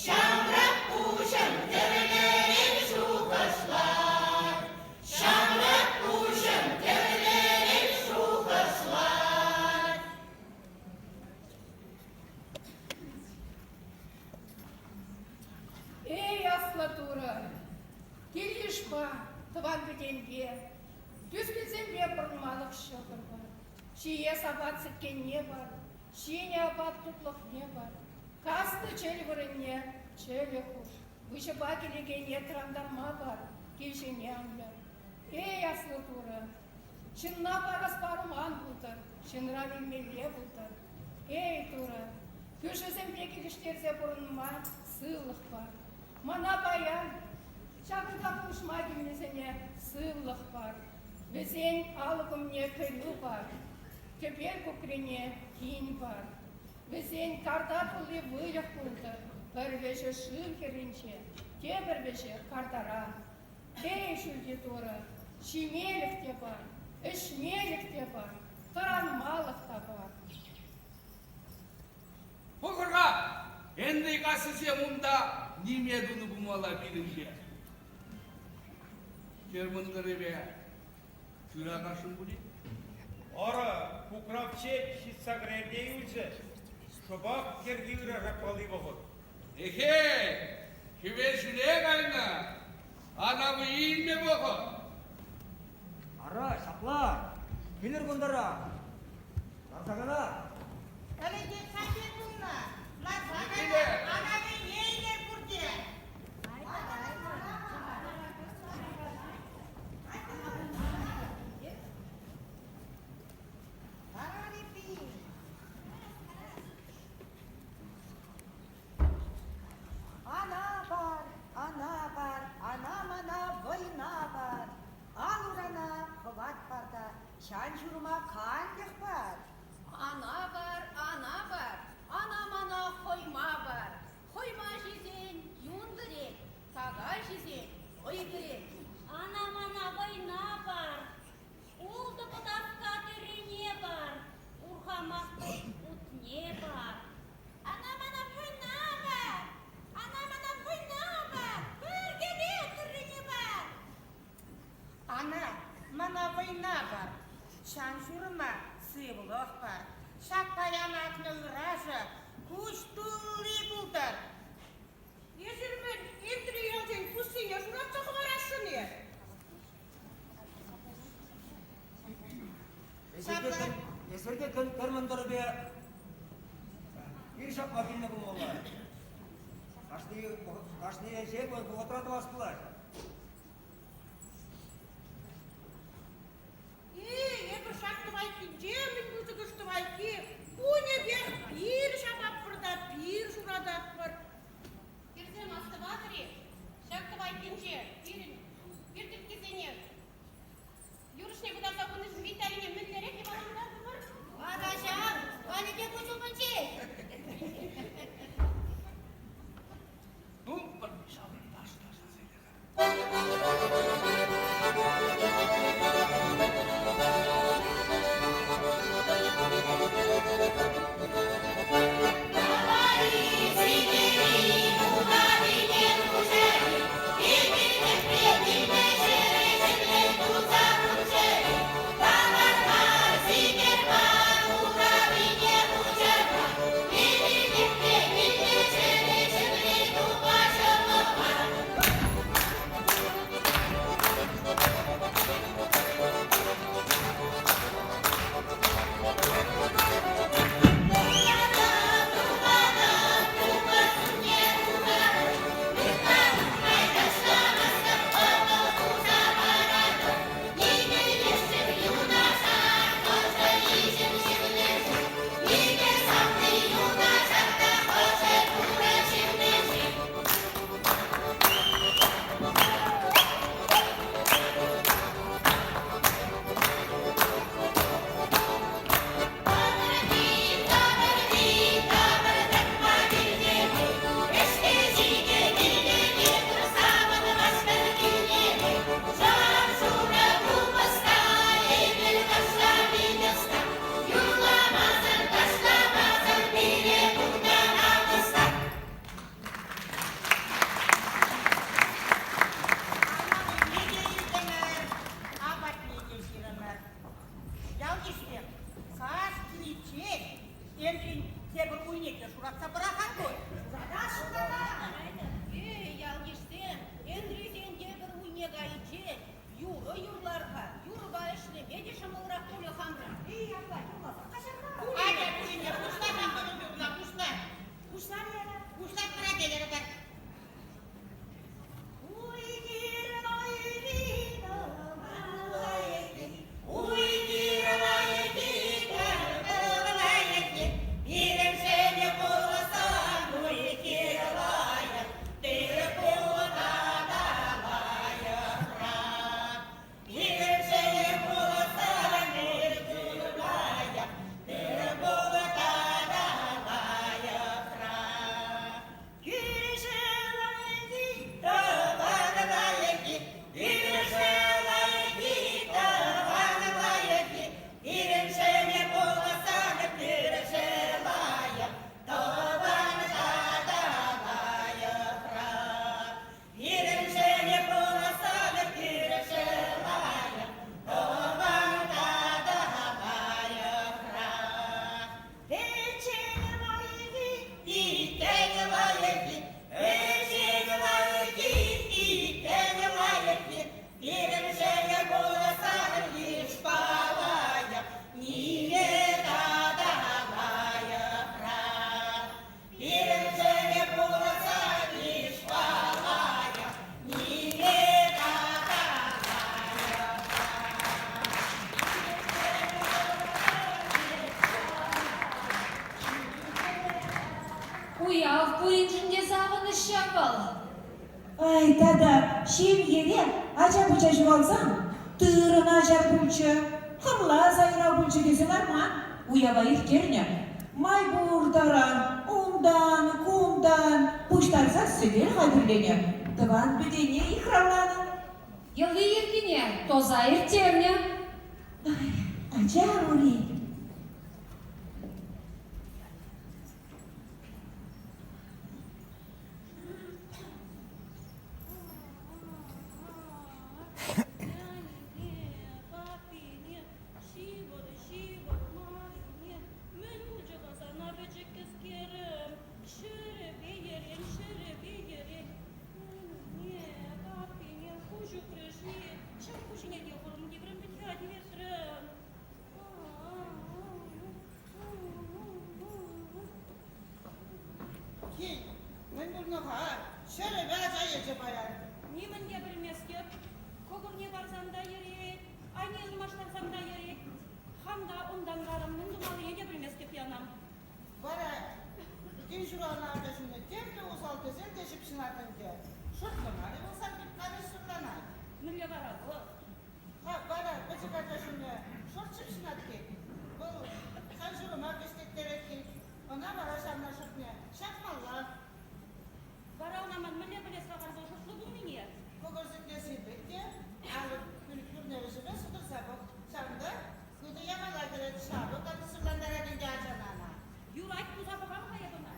Ҫамрӑк пуҫӑм тӗрлӗрен шухӑшлать, ҫамрӑк пуҫӑм тӗрлӗрен шухӑшлать. Эй, аслӑ Турӑ, кил-йышпа, тӑван-пӗтенпе, тӳскелсемпе пурӑнмалӑх ҫӑкӑр пар, ҫиес апат сӗткенне пар, ҫинӗ апат тутлӑхне пар, каснӑ чӗл вырӑнне чӗлӗ хуш, выҫӑпа килекене тӑрантарма пар, килҫене ан яр. Эй, аслӑ Турӑ, ҫынна парас парӑм ан пултӑр, ҫынран илмелле пултӑр. Эй, Турӑ, кӳршӗсемпе килӗштерсе пурӑнма сывлӑх пар. Мана паян ҫакӑнта пулӑшма килнисене сывлӑх пар. Вӗсен алӑк умне кӗрӳ пар, тӗпел кукрине кин пар. Вӗсен карта тулли выльӑх пултӑр, пӗр вӗҫӗ шыв хӗрринче, тепӗр вӗҫӗ картара. Эй, ҫӳлти Турӑ, ҫимелӗх те пар, ӗҫмелӗх те пар, тӑранмалӑх та пар. Пӑхӑр-ха, Энрикассисем унта ниме тунӑ пулмалла пирӗнпе. Герман тӑррипе тыракашӑн пулин. Ара, Пукравчет ҫитса кӗрерте юлчӗ. Шӑпах йӗрки ырӑ шаккалли вӑхӑт. Эхе, хӗвел ҫӳле кайнӑ, ана илме вӑхӑт. Ара, ҫапла. Килӗр кунтарах. Ларса кана. Ӗлӗкех хатӗр пулнӑ. Ларса кана, ана вӗренейлӗр пурте. Ана пар, ана пар, ана мана вӑйна пар. Ал-урана хӑват пар та ҫан-ҫурӑма канлӗх пар. Ана пар, ана пар, ана мана хӑйма пар. Хӑйма ҫисен юн вӗрет, така ҫисен вӑй кӗрет. Ана мана вӑйна пар, Ултӑ пӑтавкка тыррине пар, урхамах утне пар. Ана мана вӑйна пар, ана мана вӑйна пар, пӗр кӗле тыррине пар. Ана мана вӑйна пар, ҫан-ҫурӑма сывлӑх пар. Ҫак паян акнӑ ырашӗ куҫ тулли пултӑр. Эсир мӗн, Энтри ялсен пуссине шуратса хӑварасшӑн-и? Эсир те кӗрмӗн тӑрӑпе ир ҫапма килнӗ пулмалла. Кашни, кашни ӗҫе вӑхӑтра тӑвас пулать. Эй, эпир ҫак тӑвайккинче мӗн пысӑкӑш тӑвайкки кунӗпех пир ҫапатпӑр та пир шурататпӑр. Хӗрсем, астӑватӑр-и? Ҫак тӑвайккинче пирӗн пир тӗрткисене юрӑҫне пытарса хунӑшӑн Виталине мӗнлерех йӑвалантартӑмӑр? Ара ҫав, халӗ те куҫ умӗнчех. Пуриншӗн те савӑнӑҫ ҫав вӑл. Ай, тата ҫемьере ача-пӑча ҫуралсан тырӑ начар пулчӗ, хӑмла сайра пулчӗ тесе ларман, уява ирттернӗ. Май пур таран унтан, кунтан пуҫтарса сӗтел хатӗрленӗ, тӑван-пӗтене йыхравланӑ. Йӑли-йӗркине туса ирттернӗ. Ай, ача ури. Кил, мӗн пулнӑ-ха? Ҫӗрӗпе ача йӗчӗ паян. Нимӗн те пӗлместӗп. Кӑкӑрне парсан та йӗрет, айне ылмаштарсан та йӗрет. Хам та унтан карӑм мӗн тумаллине те пӗлместӗп янам. Вара тин ҫуралнӑ ача ҫумне тем те усал тӗсел те ҫыпҫӑнать ӗнтӗ. Шӑртлӑ мар-и вӑл сан пек канӑҫсӑрланать? Мӗнле вара вӑл? Ха, вара пӗчӗк ача ҫумне шӑрт ҫыпҫӑнать тет. Вӑл сан ҫурӑма кӗҫтеттерет тет. Ӑна вара ҫавна шӑртне ҫапмалла. Вара ӑна ман мӗнле пӗлес-ха вӑл шӑртлӑ пулнине? Кӑкӑр сӗтне сирпӗт те алӑ пӳрне вӗҫӗпе сӑтӑрса пӑх. Ҫавӑнта хытӑ япала кӗрет, ҫавӑ канӑҫсӑрлантарать ӗнтӗ ачана ӑна. Юрать, туса пӑхам-ха эп ӑна.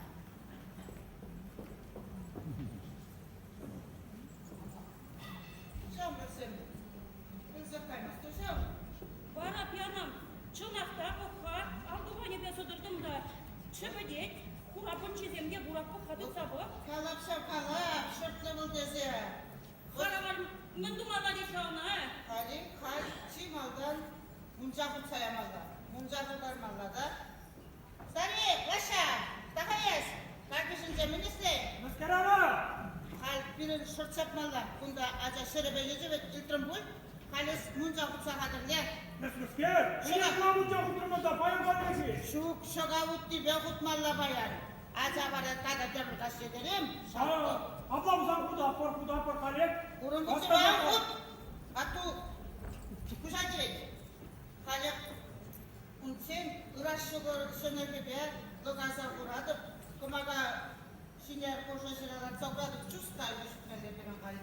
Ҫамрӑксем пӗлсех каймастӑр ҫав. Вара пьянам, чӑнах та пӑх-ха, ал тупанӗпе сӑтӑртӑм та чӗпӗтет, хура пӑнчисем те пурах пӑх-ха тытса пӑх. Калап ҫав, калап, шӑртлӑ вӑл тесе. Вара халь мӗн тумалла тет-ха ӑна? Халь, халь чи малтан мунча хутса ямалла, мунча хутармалла та. Старик, Ваҫҫа, тӑха эс, картишӗнче мӗн ӗҫлен? Мӗскер ара? Халь пирӗн шӑрт ҫапмалла. Кунта ача ҫӗрӗпе йӗчӗ вӗт, илтрӗм пуль. Халь эс мунча хутса хатӗрле. Мӗскер? Ҫӑка мунча хутрӑмӑр та паян паллеши? Ҫук, ҫӑка вуттипе хутмалла паян. Ача вара тата тепӗр каҫ йӗтерем. Апла пулсан хутатпӑр, хутатпӑр халех. Курӑн вуттипе ан хут. Атту куҫа тивет. Халех Унччен ыраш ҫӑкӑр ҫӑнӑхӗпе лӑкаса хуратӑп, кӑмака ҫине пушӑ ҫӗре лартса хуратӑп, чуста йӳҫӗтмелле пирӗн халь.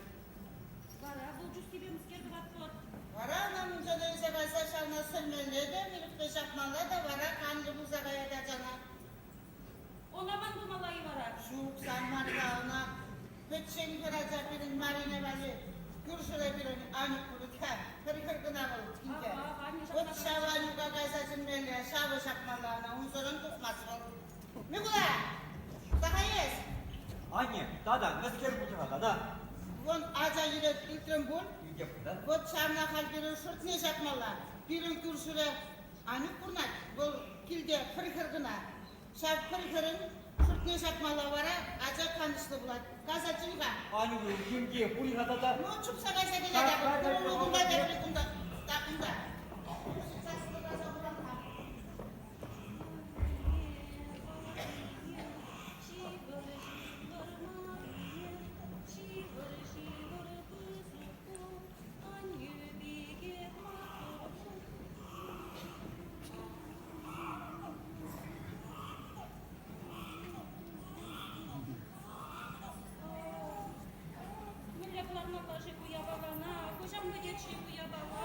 Вара вӑл чустипе мӗскер тӑватпӑр? Вара ӑна мунчана илсе кайса ҫавна сӗрмелле те, милӗкпе ҫапмалла та вара канлӗ пулса каять ачана. Ӑна ман тумалла-и вара? Ҫук, сан мар-ха ӑна. Пӗччен хӗрача пирӗн Марине валли кӳршӗре пирӗн Анюк пулать-ха. Пӗр хӗр кӑна вӑл килте. Вот ҫав Анюка кайса чӗнмелле, ҫавӑ ҫапмалла ӑна, унсӑрӑн тухмасть вӑл. Микула, тӑха эс. Анне, тата, мӗскер пулчӗ-ха тата? Вон ача йӗрет илтрӗм пуль. Илтеп да? Вот ҫавна халь пирӗн шӑртне ҫапмалла. Пирӗн кӳршӗре Анюк пурӑнать, вӑл килте пӗр хӗр кӑна. Ҫав пӗр хӗрӗн шутне ҫапмалла вара ача канӑҫлӑ пулать. Каса чӗн-ха. Анюк, килте пур-и-ха тата? Ну, чупса кайса килет акӑ. Пурӑну кунта, тепри кунта, та кунта. Мӗнле кӑлармалла-ши ку япалана? Хӑҫан пӗтет-ши ку япала?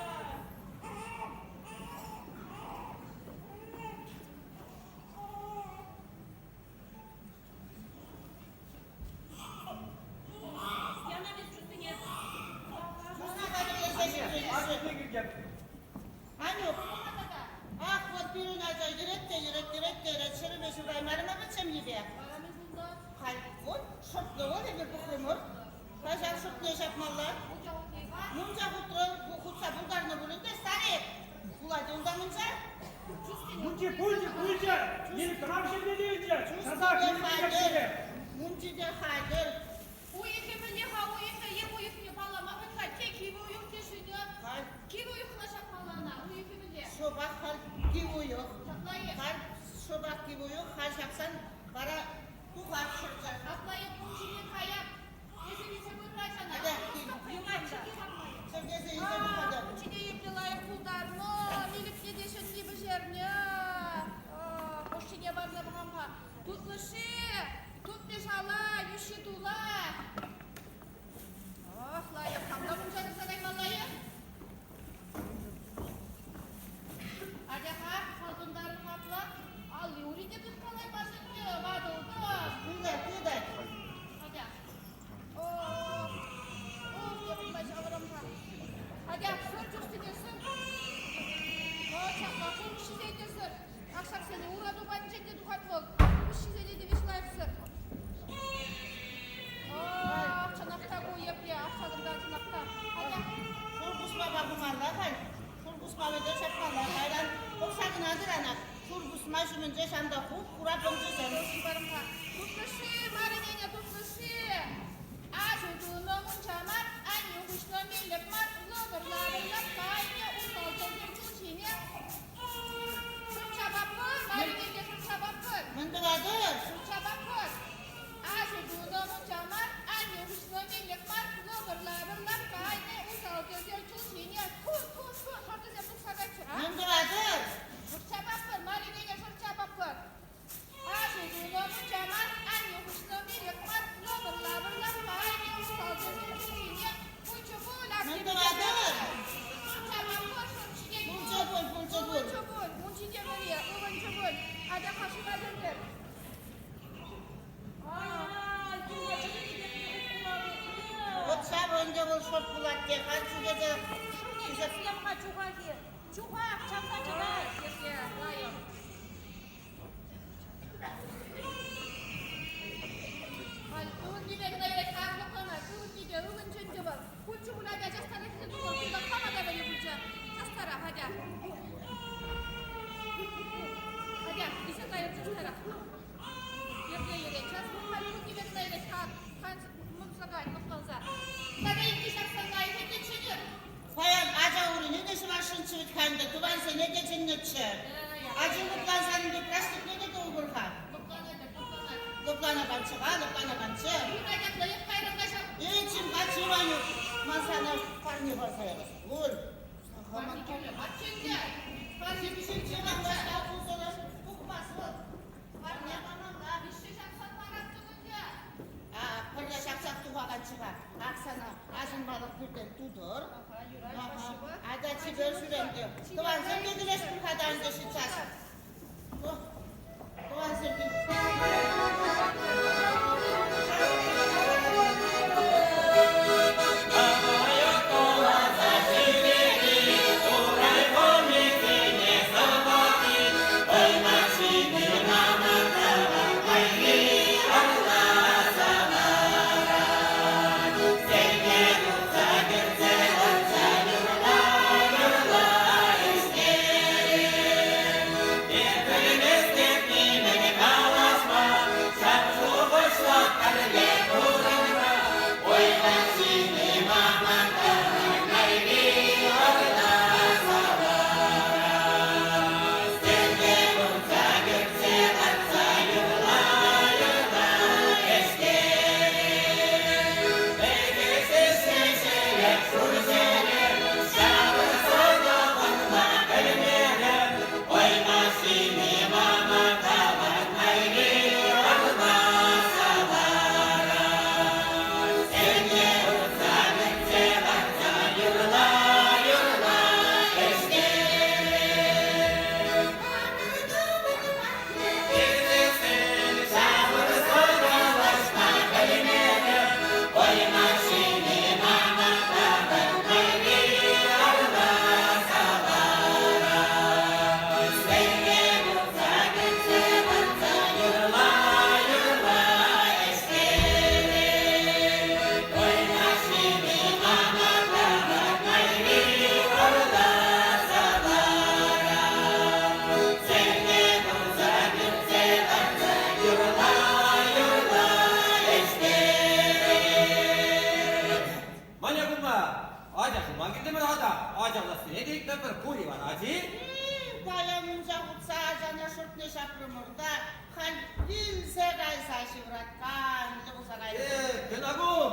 Яна чустине. Анюк, ах, вот пирӗн ача йӗрет те йӗрет, йӗрет те йӗрет, ҫӗрӗпе ҫывраймарӑмӑр вӗт ҫемйипе. Халь вот шӑртлӑ вӑл, эпир пӑхрӑмӑр. Паҫар шӑртне ҫапмалла. Мунча хутрӑ, хутса пултарнӑ пулин те, старик, пулать унта мунча. Мунчи пулчӗ, пулчӗ. Милӗк ҫемьене илчӗ. Часах хатӗр. Мунчи те хатӗр. Уйӑхӗ мӗнле-ха уйӑхӗ е уйӑхне паллама вӗт-ха, те кивӗ уйӑх, те ҫӗнӗ. Кивӗ уйӑхна ҫапмалла ӑна, уйӑхӗ мӗнле? Шӑпах халь кив уйӑх. Ҫапла-и? Халь шӑпах кив уйӑх, халь ҫапсан вара. Тухать шӑрча. Апла эп ун ҫине каяп. Эсӗ илсе пыр-ха ачана. Атя, чӗртесе илсе тухатӑп. Мучине епле лайӑх пултарнӑ, милӗкне те ҫӗнни пӗҫернӗ. Ӑшшине парса пӑхам-ха. Тутлӑ-ши? Тутли шала, йӳҫҫи тула. Ах, лайӑх, хам та мунча кӗрсе каймалла-и? Атя-ха, салтӑнтарӑн апла. Алли-ури те тыткалаймасть ӗнтӗ, ватӑлтӑм. Тытать, тытать. Атя. Ох, ох, тепӗр ҫаврӑм-ха. Атя, сыр чустине сыр. О, ҫапла курӑк те сыр. Аксаксене ура тупанӗнчен те тухать вӑл. Курӑк ҫисене те виҫ лайӑх сыр. Ох, чӑнах та ку епле, ах, ҫакӑнта чӑнах та. Атя. Шур пусмапа хумалла халь. Шур пусма вӗтӗ ҫапмалла. Кайран пӑхса кӑна тӑранах. Шур пусма ҫумӗнче ҫанта хуп-хура пӑнчӑсем. Парӑм-ха. Тутлӑ-ши, Маринене тутлӑ-ши? Аҫу тунӑ мунча мар, аннӳ хуҫнӑ милӗк мар, лӑкӑр-лакӑр кайнӑ усал чӗлхе чул ҫине. Шурчапа пыр, Маринене шурчапа пыр. Мӗн тӑватӑр? Шурчапа пыр. Аҫу тунӑ мунча мар, аннӳ хуҫнӑ милӗк мар, лӑкӑр-лакӑр кайнӑ усал чӗлхе чул ҫине. Ту, ту, ту, шӑртӑсем тухса кайччӑр, а? Мӗн тӑватӑр? Шурчапа пыр, Маринене шурчапа пыр. Аҫу тунӑ мунча мар, аннӳ хуҫнӑ милӗк мар, лӑпӑр-лапӑр лаппайне усал тӗсӗ ҫине пулчӗ пуль Мӗн тӑватӑр? Мунча пур, ҫине Пулчӗ пуль, пулчӗ пуль. Пулчӗ пуль, мунчи те вӗре, ывӑнчӗ пуль. Атя-ха шыва кӗртер. Вот ҫав ӗнтӗ вӑл шӑп пулать те, халь чӳхесе Шывне чухахи. Чухах, чавса чӑтать. Епле лайӑх. Халь ывӑннипе кӑна юрать лӑпланать. Ывӑннипе ывӑнчӗ ӗнтӗ вӑл. Пулчӗ пуль атя, частарах илсе тухӑр. Кунта хама та вӗри пулчӗ. Частарах, атя. Атя, илсе кайӑр частарах. Епле йӗрет. Час халь ывӑннипе кӑна юрать мӑнса кай, лӑпланса. Тата икки ҫапсан лайӑх ӗнтӗ Паян ача урине те ҫӑвасшӑнччӗ вӗт-ха ӗнтӗ, тӑвансене те чӗннӗччӗ. Ачи лӑплансан ӗнтӗ праҫникне те тӑвӑпӑр-ха. Лӑпланаканччӗ-ха, лӑпланаканччӗ. Эй, чим-ха, чим, Анюк, ман сана парне парса ярас. Уль. Парне пулсанах пухмас вӑл. Парне памалла. Пӗрре ҫапсах тухаканччӗ-ха. Ак сана асӑнмалӑх пӳртен тутӑр. Атя чипер ҫӳренте. Тӑвансем те килес пуль-ха та ӗнтӗ сейчас. Тӑвансем Маня кума, атя шума килтӗмӗр ата, ачаллассине те илтӗмӗр, пур Иван ачи. Паян мунча хутса ачана шӑртне ҫапрӑмӑр та, халь вилсе кайса ҫывӑрать, канлӗ пулса кайрӗ. Э, Кӗнакун,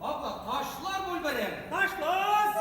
апла ташлар пуль пӗрем. Ташлас!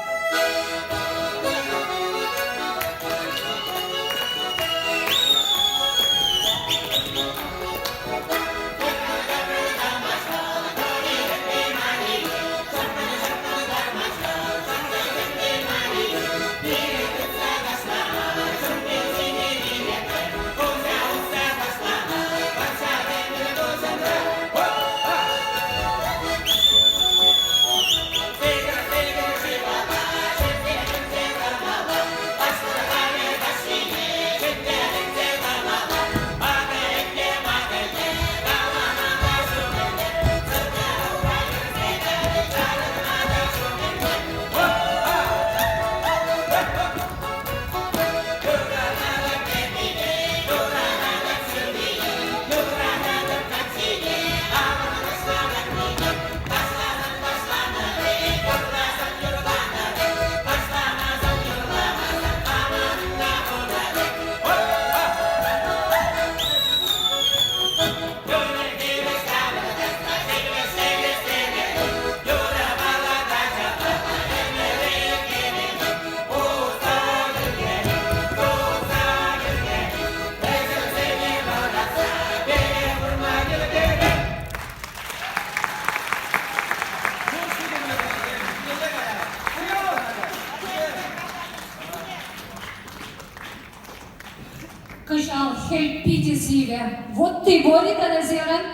Кӑҫал хӗл питӗ сивӗ. Вот ты вори тата сирӗн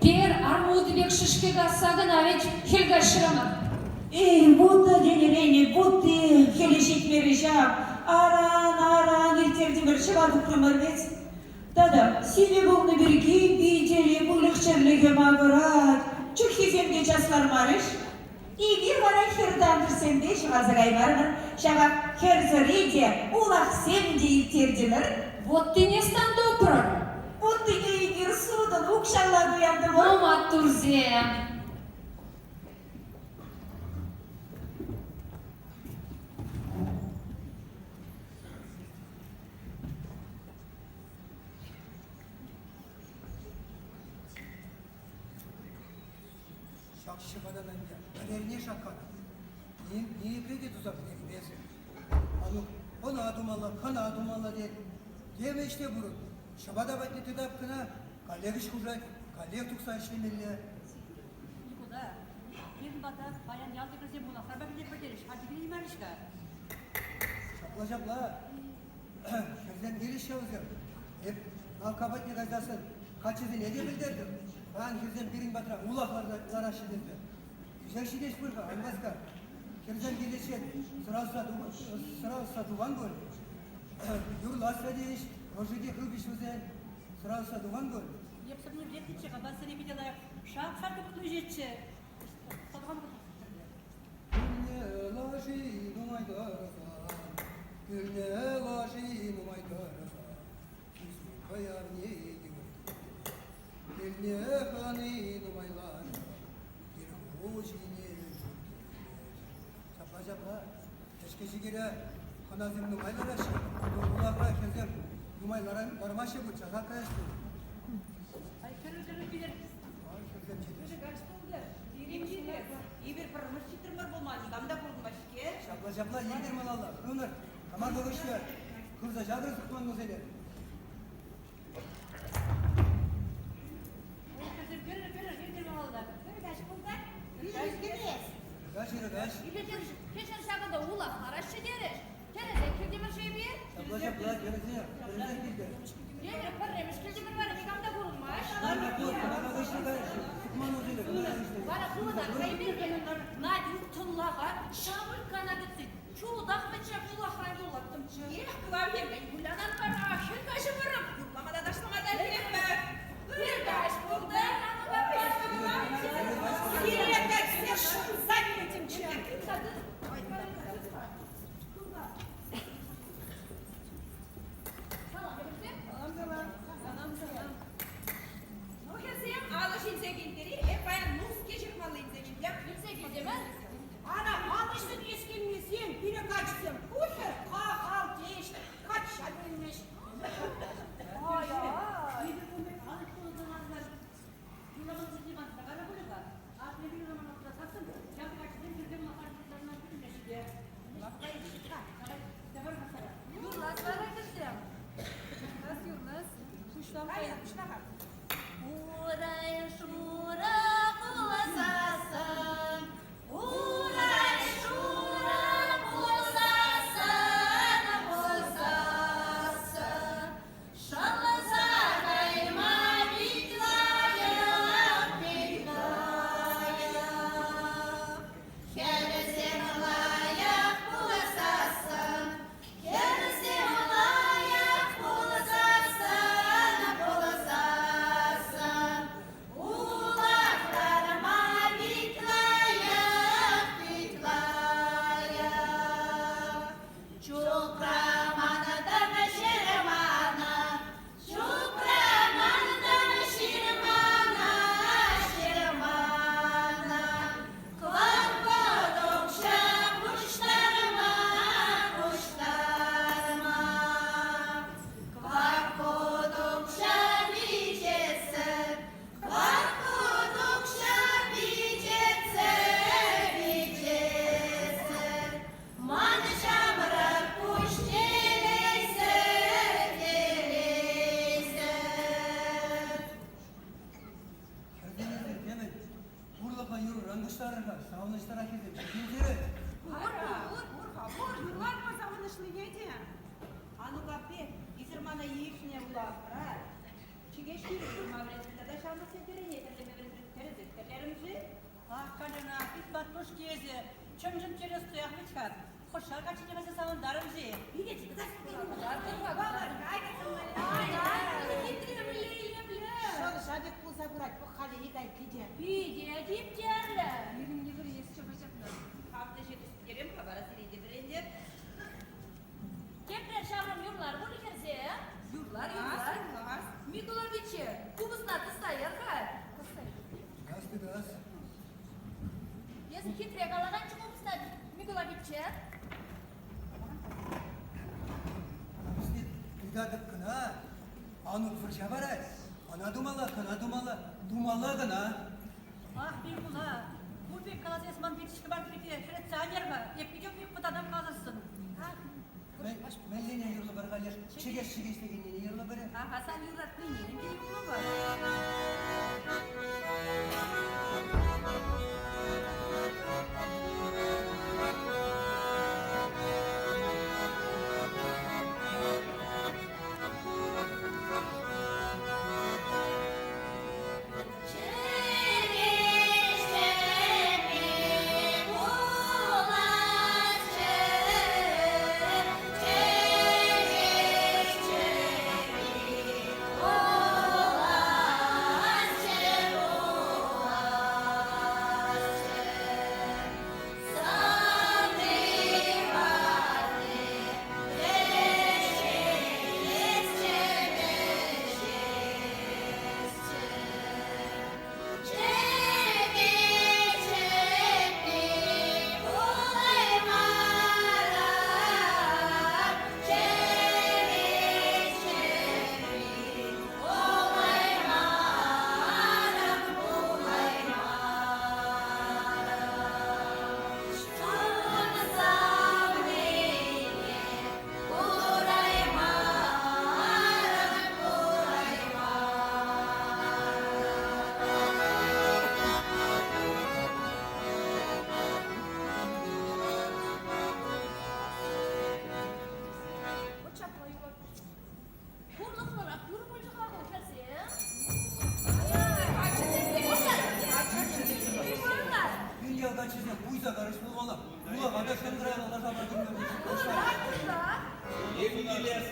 пер армути пек шӗшкӗ касса кӑна вӗт хӗл каҫрӑмӑр. Эй, вутӑ тенӗрен вутти хӗле ҫитмерӗ ҫав. Аран-аран ирттертӗмӗр, ҫӑва тухрӑмӑр вӗт. Тата сивӗ пулнӑ пирки витери выльӑх-чӗрлӗхӗ макӑрать. Чӑххисем те час лармарӗҫ. Эпир вара хӗр-тантӑшсемпе ҫӑварса каймарӑмӑр. Ҫавах хӗр-сӑри те, улахсем те ирттертӗмӗр. Вуттине стан тупрӑр. Вуттине эпир сутӑн укҫалла туянтӑмӑр. Ну, маттурсем. Ҫак ҫӑпатана ӗнтӗ пӗрерне шакканӑ. Ниепле те туса пӗтереймесӗр. Анук ӑна тумалла, кӑна тумалла тет. Тем ӗҫ те пур. Ҫӑпата патне тытап кӑна, каллех ӗҫ хушать, каллех тухса ӗҫлемелле. Микула, пирӗн пата паян ялти кӗрсен пуласса та пӗлтерӗҫ, халь килеймерӗҫ-ха. Ҫапла, ҫапла. Хӗрсем килӗҫ-ҫке вӗсем. Эп лавкка патне кайсассӑн каччӑсене те пӗлтертӗм. Паян хӗрсем пирӗн патра улах лараҫҫӗ тесе. Кӗҫех ҫитеҫ пуль-ха, ан васка. Хӗрсем киличчен сӑра ӑсса тухан пуль. Юрласса тейӗҫ, ӑшӑ те хыпӗҫ вӗсен. Сӑра ӑсса тухан пуль. Эп сӑрне вӗретнӗччӗ, капа сӑри питӗ лайӑх. Шап-шап кӑпӑклӑ ӗҫетчӗ. Пӳрне лаши нумай тӑрӑсан, пӳрне лаши нумай тӑрӑсан, Кӳсмен хӑярне йывӑр Килне хӑни нумайланӑ, кил хуҫине Ҫапла, ҫапла. Ӗҫкӗ-ҫикӗре хӑнасем нумай лараҫҫӗ, улахра хӗрсем нумай лармаҫҫӗ пуль, часах каяҫ пуль. Ай, кӗрӗр-кӗрӗр килӗр. Ай, хӗрсем ҫитӗҫ. Каҫ пултӑр. Пирӗн киле. Эпир пӗрремӗш ҫитрӗмӗр пулман, никам та курмасть-ҫке. Ҫапла, ҫапла, илтӗр малалла. Хывнӑр, команда вӗҫне. Хывса ҫакӑр сыхланнисене. Хӗрсем, кӗрӗр, кӗрӗр, илтӗр малалла. Пӗр каҫ пултӑр. Пирӗн килес. Каҫ, ырӑ каҫ. Кӗҫӗр ҫакӑнта улах лараҫҫӗ терӗҫ. Тӗрӗсех килтӗмӗр-ши эпир? Ҫапла, ҫапла, тӗрӗсех, тӗрӗсех килтӗр. Эпир пӗрремӗш килтӗмӗр вара, никам та курӑнмасть. Вара хывӑнать-ха эпир. Надюк тӑнлаха ҫавӑльккана кӗтсен чутах вӗт-ҫав улахран юлаттӑмччӗ. Эх, Клавье, мӗн кулянан вара, хӗл каҫӑмӑрӑм, юрлама та ташлама та ӗлкӗретпӗр. Ыр каҫ пултӑр. Сире кӗтсе шӑнса вилеттӗмччӗ. Ну, хӗрсем, алӑ ҫилсе килтӗр-и? Эп паян нуски ҫыхмалли илсе килтӗм. Илсе килтӗмӗр? Ара, алӑҫсем ескелмесен, пире каччӑсем пухӗр, кахал теҫ, качча килмӗҫ. Ай-ай! Хӑвӑрӑн пуҫтарӑр-ха, савӑнӑҫлӑраххисем ҫитӗнтерӗр. Пур, пур, пур-ха, пур, юрлар-ха савӑнӑҫлине те. Анук аппи, эсир мана ирхине улахра чӗкеҫ хирӗҫ юрма вӗрентрӗр тата ҫамрӑксен тӗррине тӗрлеме вӗрентрӗр. Тӗрӗсех тӗрлерӗм-ши? Ах, Калина, пит маттур-ҫке эсӗ. Чӑн-чӑн тӗрӗслех вӗт-ха. Хӑшар каччине кайса савӑнтарӑм-ши? Шӑрҫа пек пулса пырать, пӑх-халӗ ик айкки те. Питӗ типтерлӗ. Пирӗн йывӑр есчӗ ҫакна. Хам ӗҫе пӗтерем-ха, вара сире те вӗрентер. Тепрер ҫаврӑм юрлар пуль хӗрсе. Юрлар, юрлар. Микула пичче, купӑсна тӑсса яр-ха. Газ тытас. Эсӗ хитре калаканччӗ купӑсна, Микула пичче. Купӑсне тытатӑп кӑна, Анук вӑрҫа парать. Ӑна тумалла, кӑна тумалла, тумалла кӑна. Ах, Микула, ку пек каласа эс ман пиччӗшкӗ мар пирки хӗретсе ан яр-ха. Эп питех пек вӑтанам каласӑн. Мӗнлене юрлӑпӑр-ха леш чӗкеҫ чӗкеҫ текеннине юрлӑпӑр. Аха, сан юратнине ӗнтӗ юрлӑпӑр. Хурлӑхлӑрах юр пулчӗ-ха ку, хӗрсем. Пирьял каччисем пуйса карӗҫ пулмалла. Улаха та шӑнкӑравла лашапа килме Килес.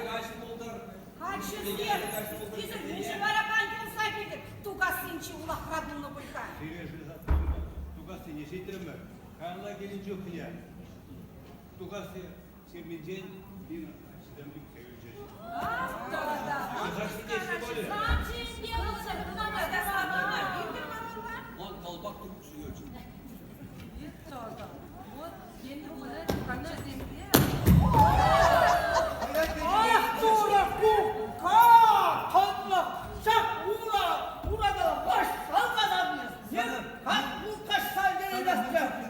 Каҫ пултӑр. Каччӑсем, кисӗр мӗншӗн вара пан юлса килтӗр? Тукассинчи улахра пулнӑ пуль-ха. Сире Тукассине ҫитрӗмӗр. Каялла килнӗ чухне Тукасси ҫырминчен пирӗн каччӑсем ӳксе юлчӗҫ. Ман колпак ӳксе юлчӗ. Вот, енді мұны каччӑсемпе Ах, Турӑ, кукка, тӑнлӑ, ҫак ура, урана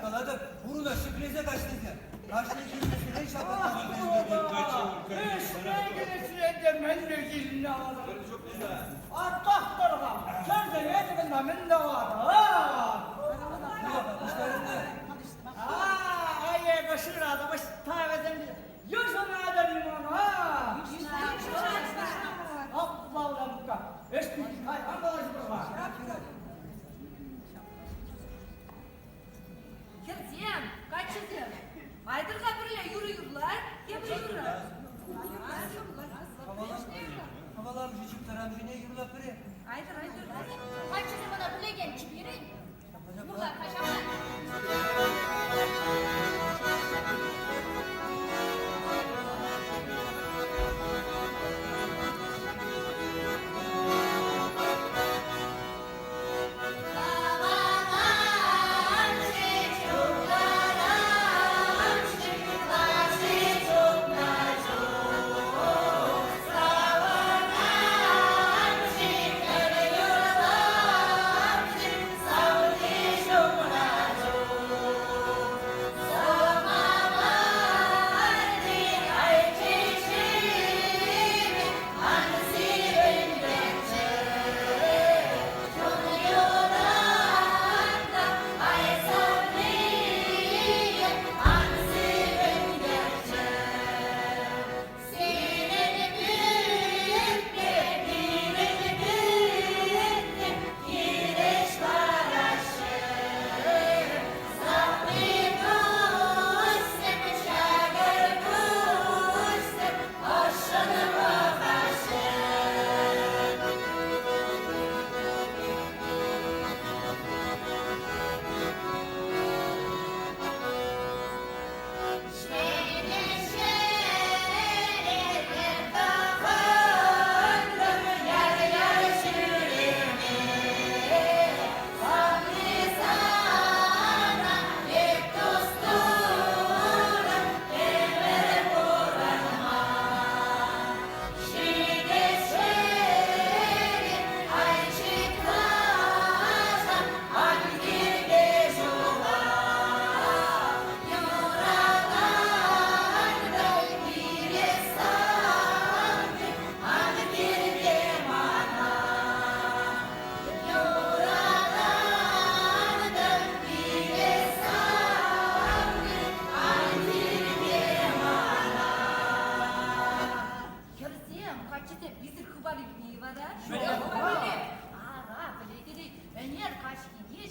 Калатӑп, уруна ҫӗклесе каҫ тесе. Кашни килмессерен ҫапла Ӗҫме килесрен мӗнле килнӗ Аттахтӑр-ха, хӗрсене тӑкӑнма мӗн тӑватӑр? А, эпӗ шыратӑп, ӑҫта вӗсем? Йышӑнатӑр-и мана? Апла Ламка, ӗҫ кайран калаҫӑпӑр-ха. Хӗрсем, каччӑсем, айтӑр-ха пӗрле юрӑ юрлар, тепӗр юрӑ. Хӑваламши чуптарамшине юрлап пӗре. Айтӑр, айтӑр. Каччӑсем ӑна пӗлекен чиперен. Юрлар, каҫарма.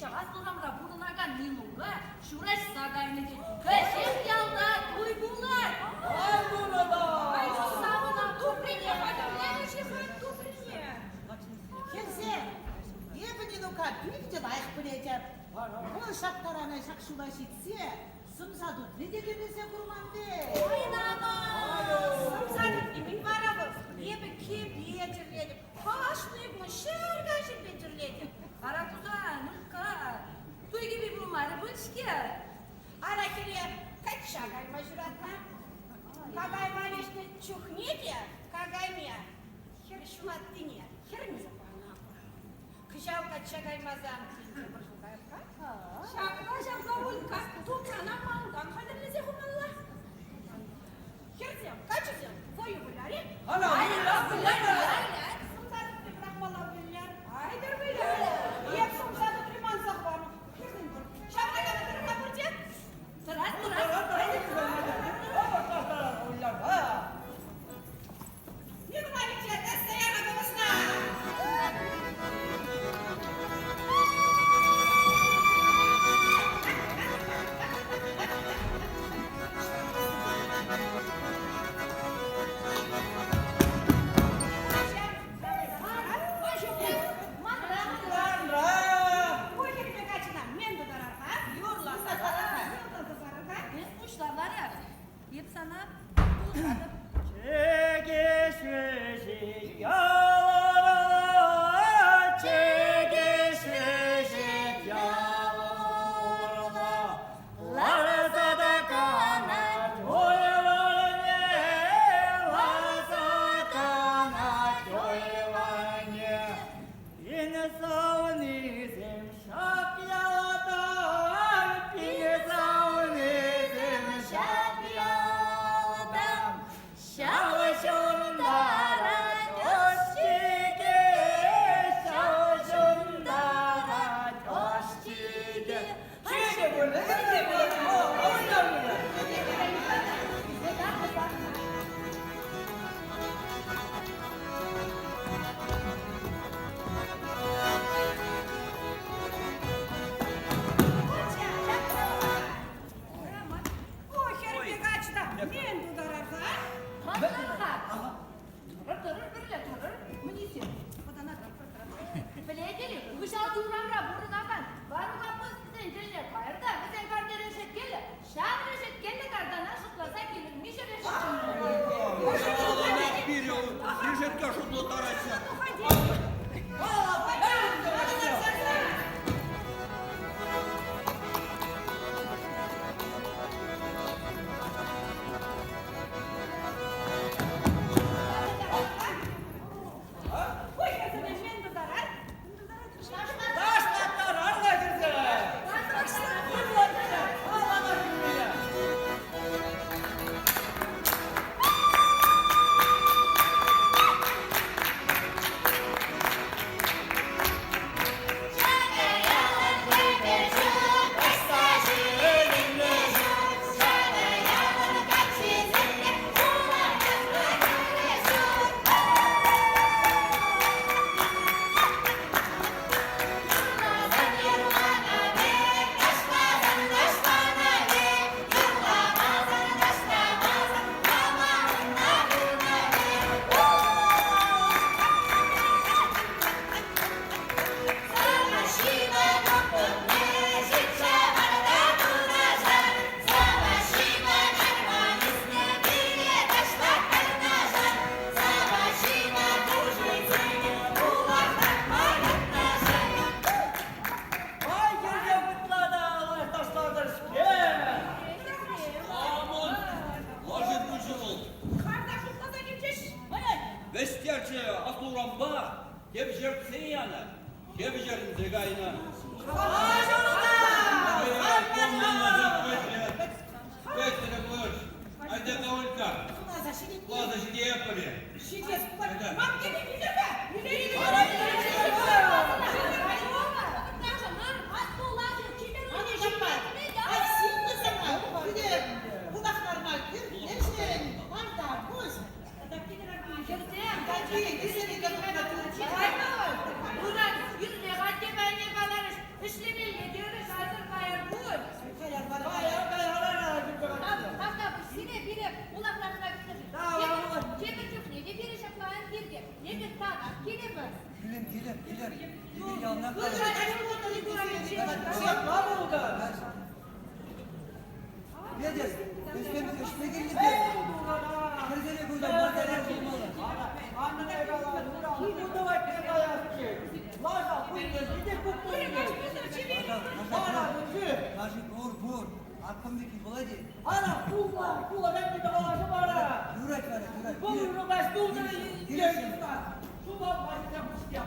ҫав аслӑ урамра пурӑнакан Нинука ҫураҫса кайнӑ тет. Кӗҫех ялта туй пулать. Ай, савӑна туприне хатӗрленӗ-ши-ха туприне? Хӗрсем, эпӗ Нинука питӗ лайӑх пӗлетӗп. Вӑл ҫак тарана ҫак ҫула ҫитсе сӑмса тутри те тӗллесе курман пек. Ой, нана! Сӑмса тутри мӗн вара вӑл? Эпӗ кӗпе тӗрлетӗп, кашни кун ҫӗр каҫӗпе тӗрлетӗп. Вара тусан, Улька, туй кӗпи пулмарӗ пуль-ҫке. Ара хӗре качча кайма ҫуратнӑ. Какай валеҫнӗ чухне те какайне хӗр ҫунаттине хӗрне панӑ. Кӑҫал качча каймасан тен тепӗр ҫул кайӑп-ха? Ҫапла, ҫапла, Улька, тупрана малтан хатӗрлесе хумалла. Хӗрсем, каччӑсем, вӑйӑ выляр-и? Ана, выляр, выляр! Сӑмса тутри пӑрахмалла выляр. Айтӑр выляр! Эп сӑмса тутри манса хӑварнӑ. Хӗрсен пур. Ҫавна кана тӑрӑр-ха пурте. Тӑрать, тӑрать. Пуҫла вара. Эп сана пулӑшатӑп. Чӗкеҫ вӗҫет ялала, чӗкеҫ вӗҫет ялала. Ларса та канать ой варне, ларса канать ой варне. Пин савнисем ҫак ялтан, пин савнисем ҫак ялтан. Ҫав ҫунтарать ӑш-чике, ҫав ҫунтарать ӑш-чике. Чике пуль, чике пуль, О, хӗрпе каччӑ та мӗн тутарар-ха? Тӑрӑр-ха. Тӑрӑр, тӑрӑр, пӗрле тӑрӑр. Мӗнисем? Вӑтана тӑрӑр, тӑрӑр. Пӗлетӗр-и, хыҫалти урамра пурӑнакан Варук аппӑшӗсен тӗлне кайӑр та вӗсен карти решеткеллӗ, ҫав решеткеллӗ картана шутласа килӗр. Миҫе Решетке шутлаттараҫҫӗ. Ай, йӗрке ытла та лайӑх ташлатӑр-ҫке! Амӑн, лаши пулчӗ вӑл. Карта шутласа килчӗҫ. Вӗҫтерчӗ аслӑ урампа, тепҫертсе янӑ, тепҫерӗнсе кайнӑ. Пӗтрӗ пуҫ. Айта, Олька. Класа ҫитетпӗр-и? Ҫитес пулать. Мам кӗпи килӗр-ха. Хӗрсем, ыран ирле хатте пайне каларӗҫ, ӗҫлемелле. Ҫапла пултӑр. Петӗр, ӗҫлеме ӗҫме килнипе хӗрсене кунта малтанах пулмалла. Лаши пур, пур. Аккӑм пекки пулать-и? Ана, пулла, пулла, вӗрнӗ калаҫу вара. Юрать вара, юрать. Пул юрать, тултӑр, Супа, пасся, пустя.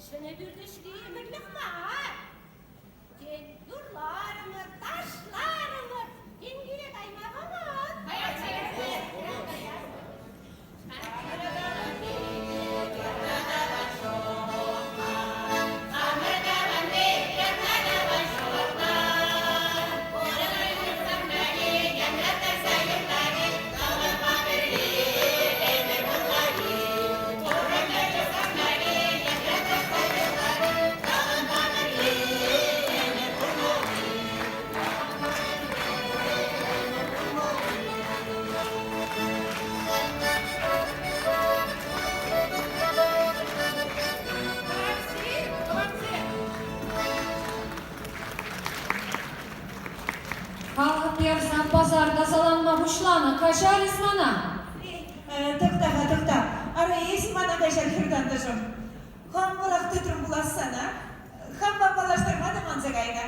Ҫӗнӗ пӳртӗшри ӗмӗрлӗх мар. Тен, юрларӑмӑр, ташларӑмӑр, тенкӗле кайма паман. Халӑх ярсан пасарта саланма пуҫланӑ. Каҫар эс мана. Тӑхта-ха, тӑхта. Ара, эс мана каҫар, хӗр-тантӑшӑм. Хам вӑрах тытрӑм пулас сана. Хампа паллаштарма та манса кайнӑ.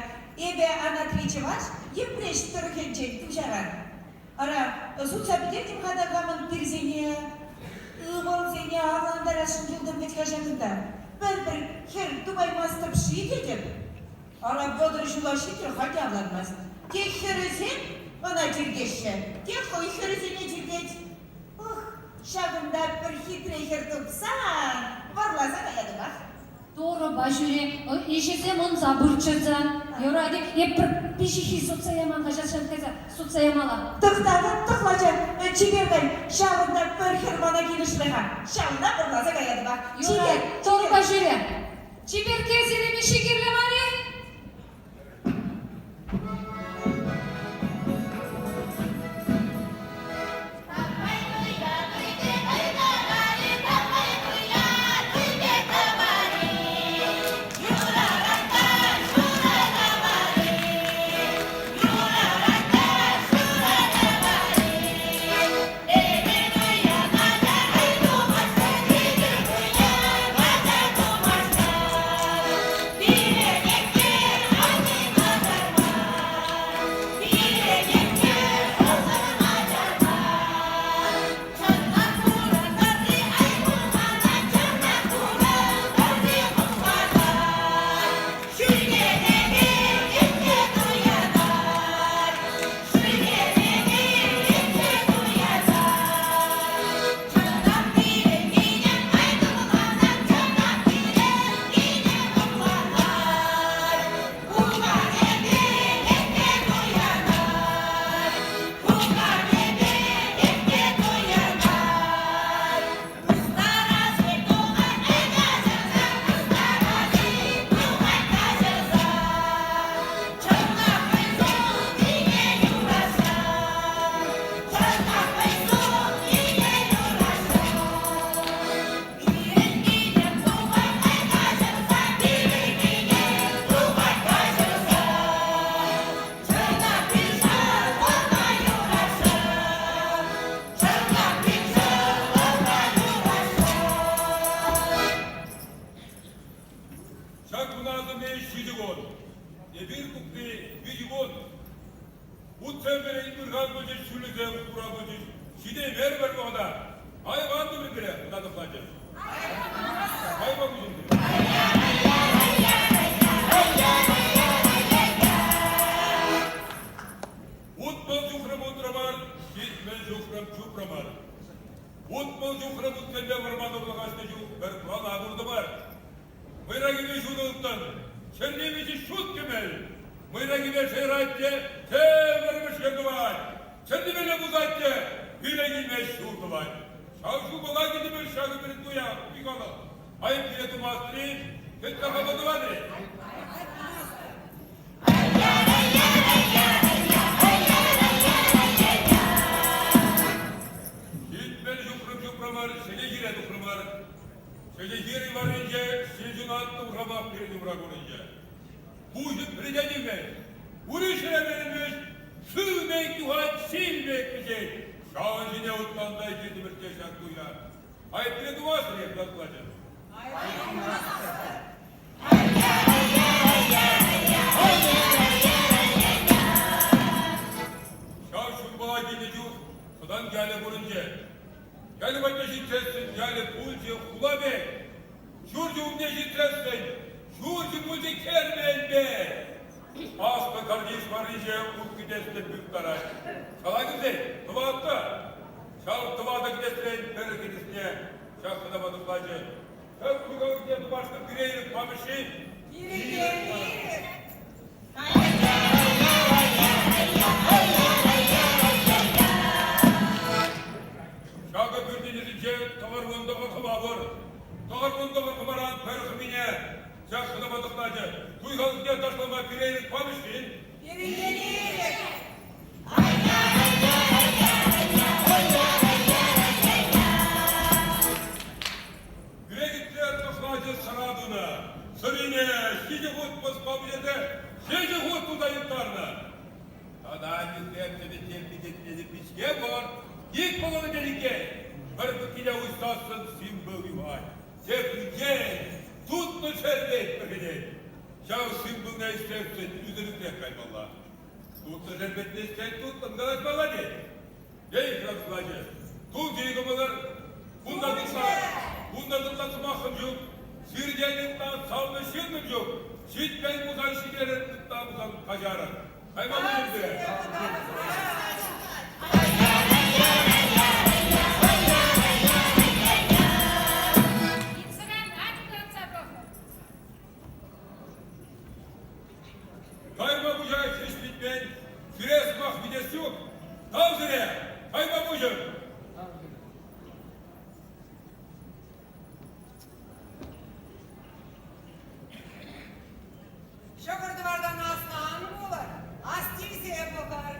Эпӗ анатри чӑваш Йӗпреҫ тӑрӑхӗнчен Туҫаран. Ара, сутса пӗтертӗм-ха та хамӑн пирсене, ывӑлсене авлантарасшӑн юлтӑм вӗт-ха ҫакӑнта. Пӗр-пӗр хӗр тупаймастӑп-ши тетӗп. Ара, 30 ҫула ҫитрӗ, халь те авланмасть. Те хӗрӗсем ӑна тиркеҫҫӗ, те хӑй хӗрӗсене тиркет. Ых, ҫакӑнта пӗр хитре хӗр тупсан, вӑрласа каятӑпах. Турӑпа ҫӳре, ӗҫӗсем ӑнса пырччӑр сан. Юрать, эп пӗр пиҫиххи сутса яман-ха, ҫав кайса сутса ямалла. Тӑхтавӑн, тӑхлача, чипер кай, ҫавӑнта пӗр хӗр мана килӗшрӗ-ха. Ҫавна вӑрласа каятӑпах. Юрать, торпа ҫӳре. Чиперкке сире миҫе кирлӗ мар-и? Ҫак куна асӑнни ҫичӗ кун. Эпир кукри виҫӗ кун. Утсем пирӗн ырхан пулчӗҫ, ҫулӗсем хура пулчӗҫ. Ҫитеймерӗмӗр вӑхӑта. Айван турӗ пире, хӑта тӑхлачӗ. Айван куҫӑн 60 ҫухрӑм утрӑмӑр, 70 ҫухрӑм чупрӑмӑр. 60 ҫухрӑм утсемпе вӑрман урлӑ каҫнӑ чух пӗр плана куртӑмӑр. Мӑйракипе ҫутӑ ылтӑн, чӗрне виҫӗ ҫут кӗмӗл. Мӑйракипе шӑйрать те тӗмӗрмӗш йӗр тӑвать. Чӗрнемелле пусать те пире килме ҫул тӑвать. Ҫав ҫулпала килтӗмӗр ҫакӑ пирӗн туя, Михайлов. Айӑп пире тумастри, хӗт-хахала тӑватри. 70 ҫухрӑм ҫухрӑмӑр, ҫӗнӗ хире тухрӑмӑр. Ҫӗнӗ хирӗн варринче ҫил-ҫунат урхамах пирӗн умра курӑнчӗ. Пуҫӗ пӗртен ури ҫӗре перӗнмест, шыв пек юхать, ҫил пек вӗҫет. Ҫавӑн ҫине утланса килтӗмӗр те ҫак туя. Айӑпне тумастӑр эп, докладчик. Ҫав ҫулпала килнӗ чух хӑтан ялӗ курӑнчӗ. Ялӗ патне ҫитсессӗн ялӗ пулчӗ хула пек. Ҫурчӗ умне ҫитсессӗн ҫурчӗ пулчӗ кермен пек. Аслӑ картиш варринче ут кӗтеслӗ пӳрт ларать. Шала кӗрсен тӑваттӑ. Ҫав тӑватӑ кӗтесрен пӗр кӗтесне ҫак хӑтапа тӑхлачӗ. Ҫак кукалӑхне тупашкӑн пире ирӗк памӗҫ-ши? Ирӗк, ирӗк. Ҫакӑ пӳртӗн ӗҫӗнче тӑхӑрвун-тӑхӑр хӑма пур. Тӑхӑрвун-тӑхӑр хӑмаран пӗр хӑмине ҫак хӑтапа тӑхлачӗ. Туй халӑхне ташлама пире ирӗк памӗҫ-ши? Ирӗк, ирӗк. Пӳрекӗтре тӑхлачӑ сӑра тунӑ. Сӑрине ҫичӗ хут пӑспа пӗҫерсе ҫичӗ хут туса юптарнӑ. Тата нӳхрепсене пичетленӗ пичке пур. Ик пӑлӑвӗ те иккен. Пӗр киле уҫсассӑн симпыл юхать. Тепринчен тутлӑ шерпет пӗрхӗнет. Ҫав симпылне ӗҫсессӗн ӳсӗрӗлсех каймалла. Тутлӑ шерпетне ӗҫсен тутлӑн калаҫмалла тет. Эй, хӑраслачӗ, тулти кӑмӑлӑр, кунта тытса, кунта тытса сӑмахӑм ҫук, сиртен ытла савнӑ ҫыннӑм ҫук, ҫитмен пулсан ҫитерӗр, ытла пулсан каҫарӑр. Каймалли ҫӗрте. Иксӗрен ать кӑларса пӑхӑр. ҫук. Тав сире, кайма пуҫӑр. Ҫӑкӑр-тӑвартан аслӑ ан пулӑр, ас тивсе пӑхӑр.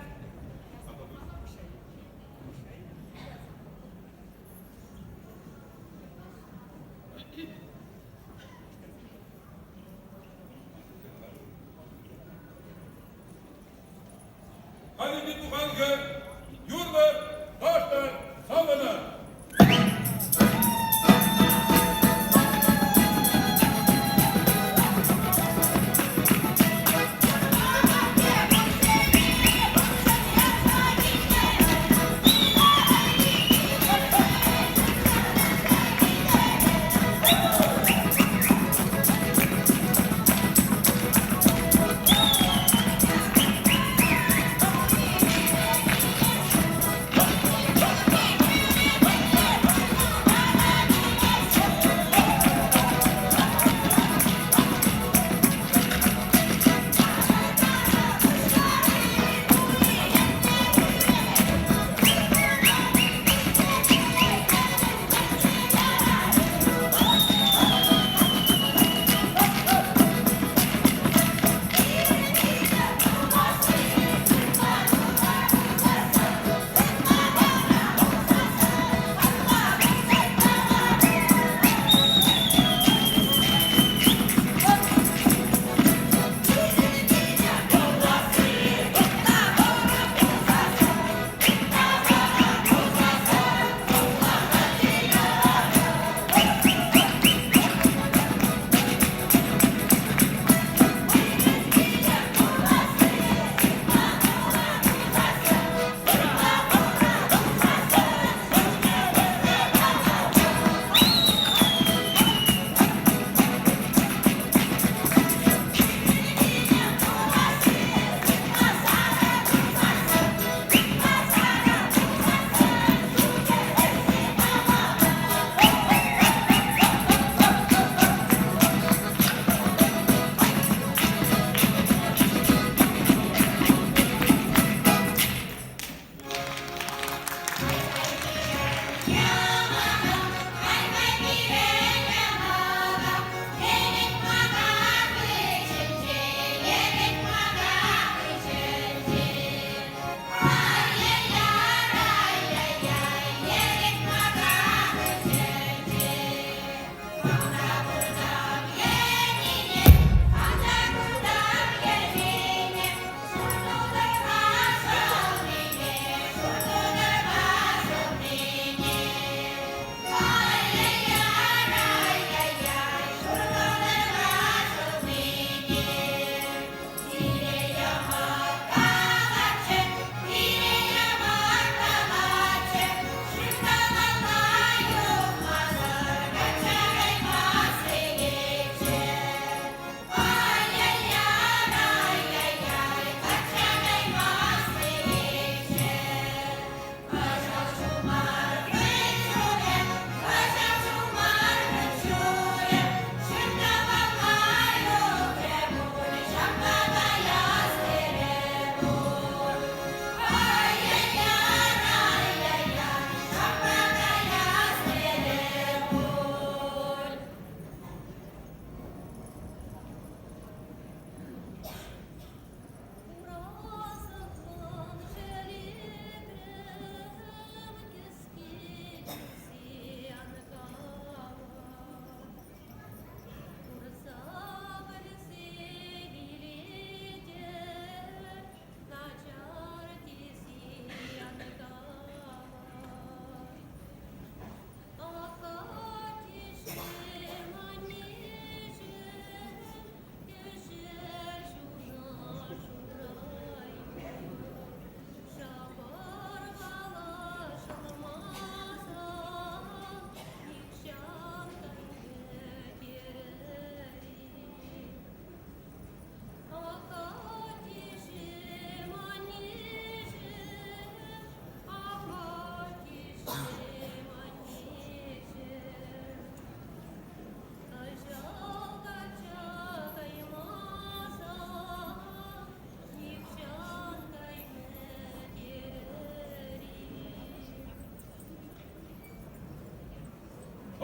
Халӗ тухан хӗр, юрлӑр, ташлӑр, савӑнӑр.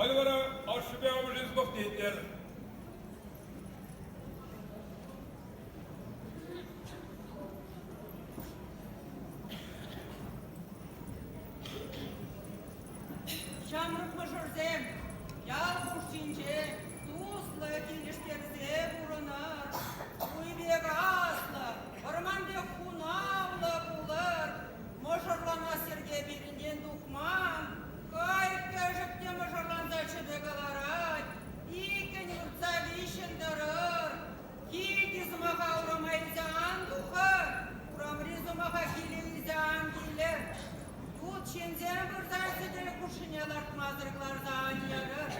Халӗ вара ашшӗпе амӑшӗн сӑмахне итлер. Ҫамрӑк мӑшӑрсем ял хушшинче туслӑ килӗштерсе пурӑнӑр. Уй пек аслӑ, вӑрман пек хунавлӑ пулӑр. Мӑшӑрланас йӗрке пирӗнтен тухман. Кайӑк-кӗшӗк те мӑшӑрланса чӗпӗ кӑларать. Иккӗн выртса виҫҫӗн тӑрӑр. Килти сӑмаха урама илсе ан тухӑр, урамри сӑмаха киле илсе ан килӗр. Ют ҫынсем пырса сӗтел хушшине лартмасӑр кӑларса ан ярӑр.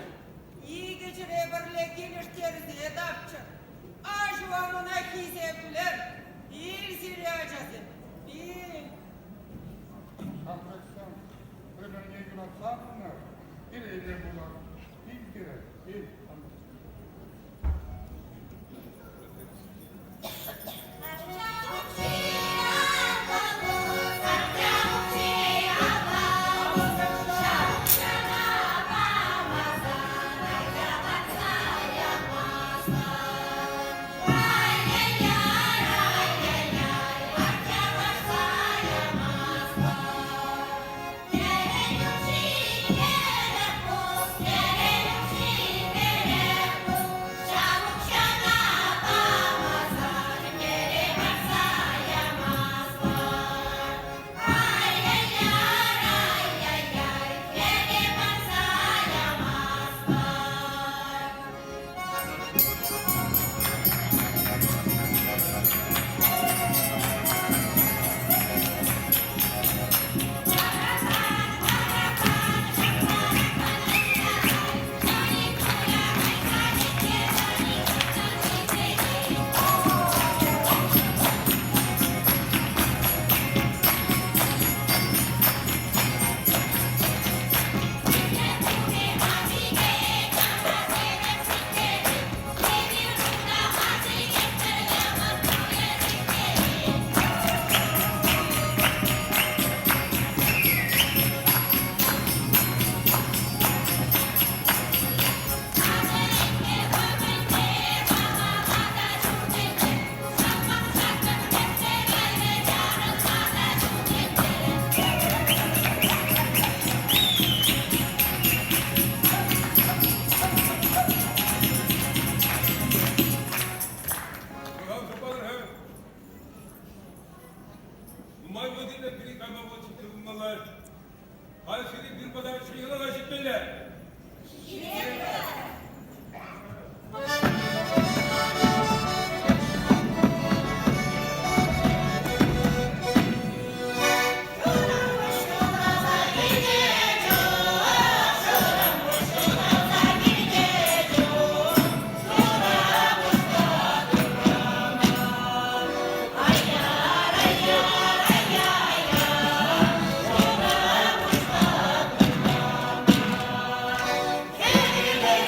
Икӗ чӗре пӗрле килӗштерсе тапчӑр. Аҫу-ануна хисеплӗр. Пил сире, ачасем, пил. Ҫамрӑксем пӗр-пӗрне юратса пынӑ, телейлӗ пулӑр. Пил сире, пил. Нумай вӑхӑт пире кайма вӑл тытӑнмалла. Халь сире пир патар ҫыхӑнӑва ҫитмелле. Hey!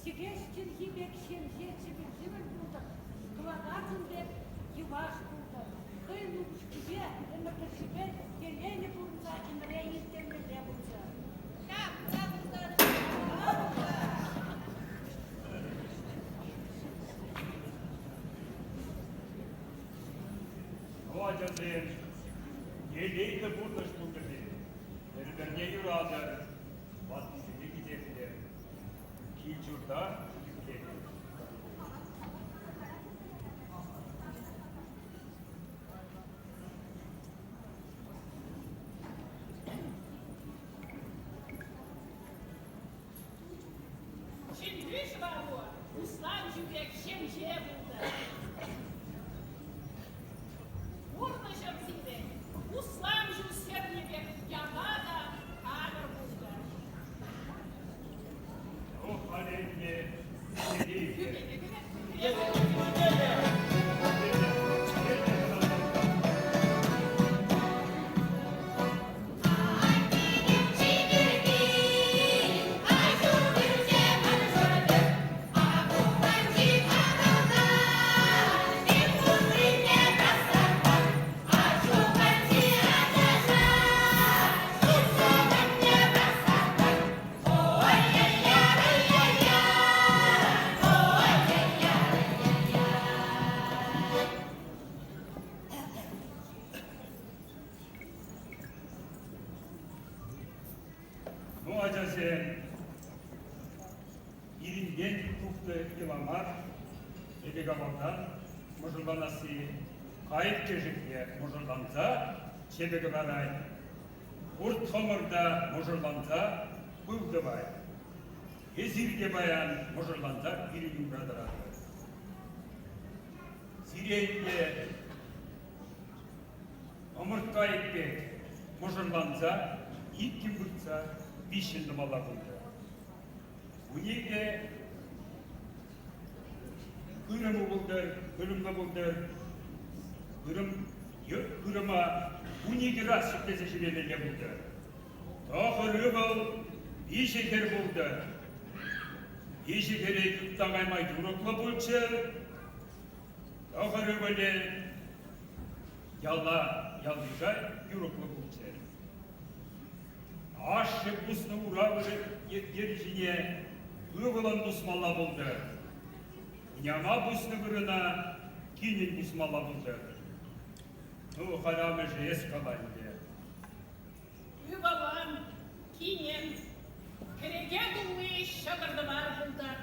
Чӗкеҫ чӗлхи пек ҫемҫе чӗпӗл-чӗпӗл пултӑр, кӑвакарчӑн пек йӑваш пултӑр. Хӑйӗн упӑшкипе ӗмӗр тӑршшӗпе телейлӗ пурӑнса ӗмӗре ирттермелле пултӑр. Ҫапла пултӑр, ҫапла пултӑр. Ну, ачасем, телейлӗ пурнӑҫ пултӑр-и? Пӗр-пӗрне юратӑр, ваттисене хисеплӗр. Кил-ҫурта хисеплетӗр. Ҫӗнтерӳ ҫӑвару усламҫӑ пек ҫемҫе пултӑр. Пурнӑҫӑм сирӗн усламҫӑ сӗрнӗ пек яка та такӑр пултӑр. Ну, халӗ ӗнтӗ телейлӗ. Ну, ачасем, ирӗнтен тухнӑ йӑла мар, ӗлӗк-авалтан мӑшӑрланасси кайӑк-кӗшӗкпе мӑшӑрланса чӗпӗ кӑларать, хурт-хӑмӑр та мӑшӑрланса пыл тӑвать. Эсир те паян мӑшӑрланса пирӗн умра тӑратӑр. Сире ӗнтӗ ӑмӑрткайӑк пек мӑшӑрланса иккӗн выртса виҫҫӗн тӑмалла пултӑр. Вуникӗ хырӑмӗ пултӑр, хырӑмлӑ пултӑр. Хырӑм, хырӑма вуникӗ раз ҫӗклесе ҫӳремелле пултӑр. Тӑхӑр ывӑл, виҫӗ хӗр пултӑр. Виҫӗ хӗре ютта кайма юрӑхлӑ пулччӑр. Тӑхӑр ывӑлӗ яла, ял-йыша юрӑхлӑ пулчӗ. Ашшӗ пуснӑ ура йӗрӗ ҫине ывӑлӑн пусмалла пултӑр. Хуняма пуснӑ вырӑна кинӗн пусмалла пултӑр. Ну, халь амӑшӗ эс кала ӗнтӗ. Ывӑлӑм, кинӗм, кӗреке тулли ҫӑкӑр-тӑвар пултӑр,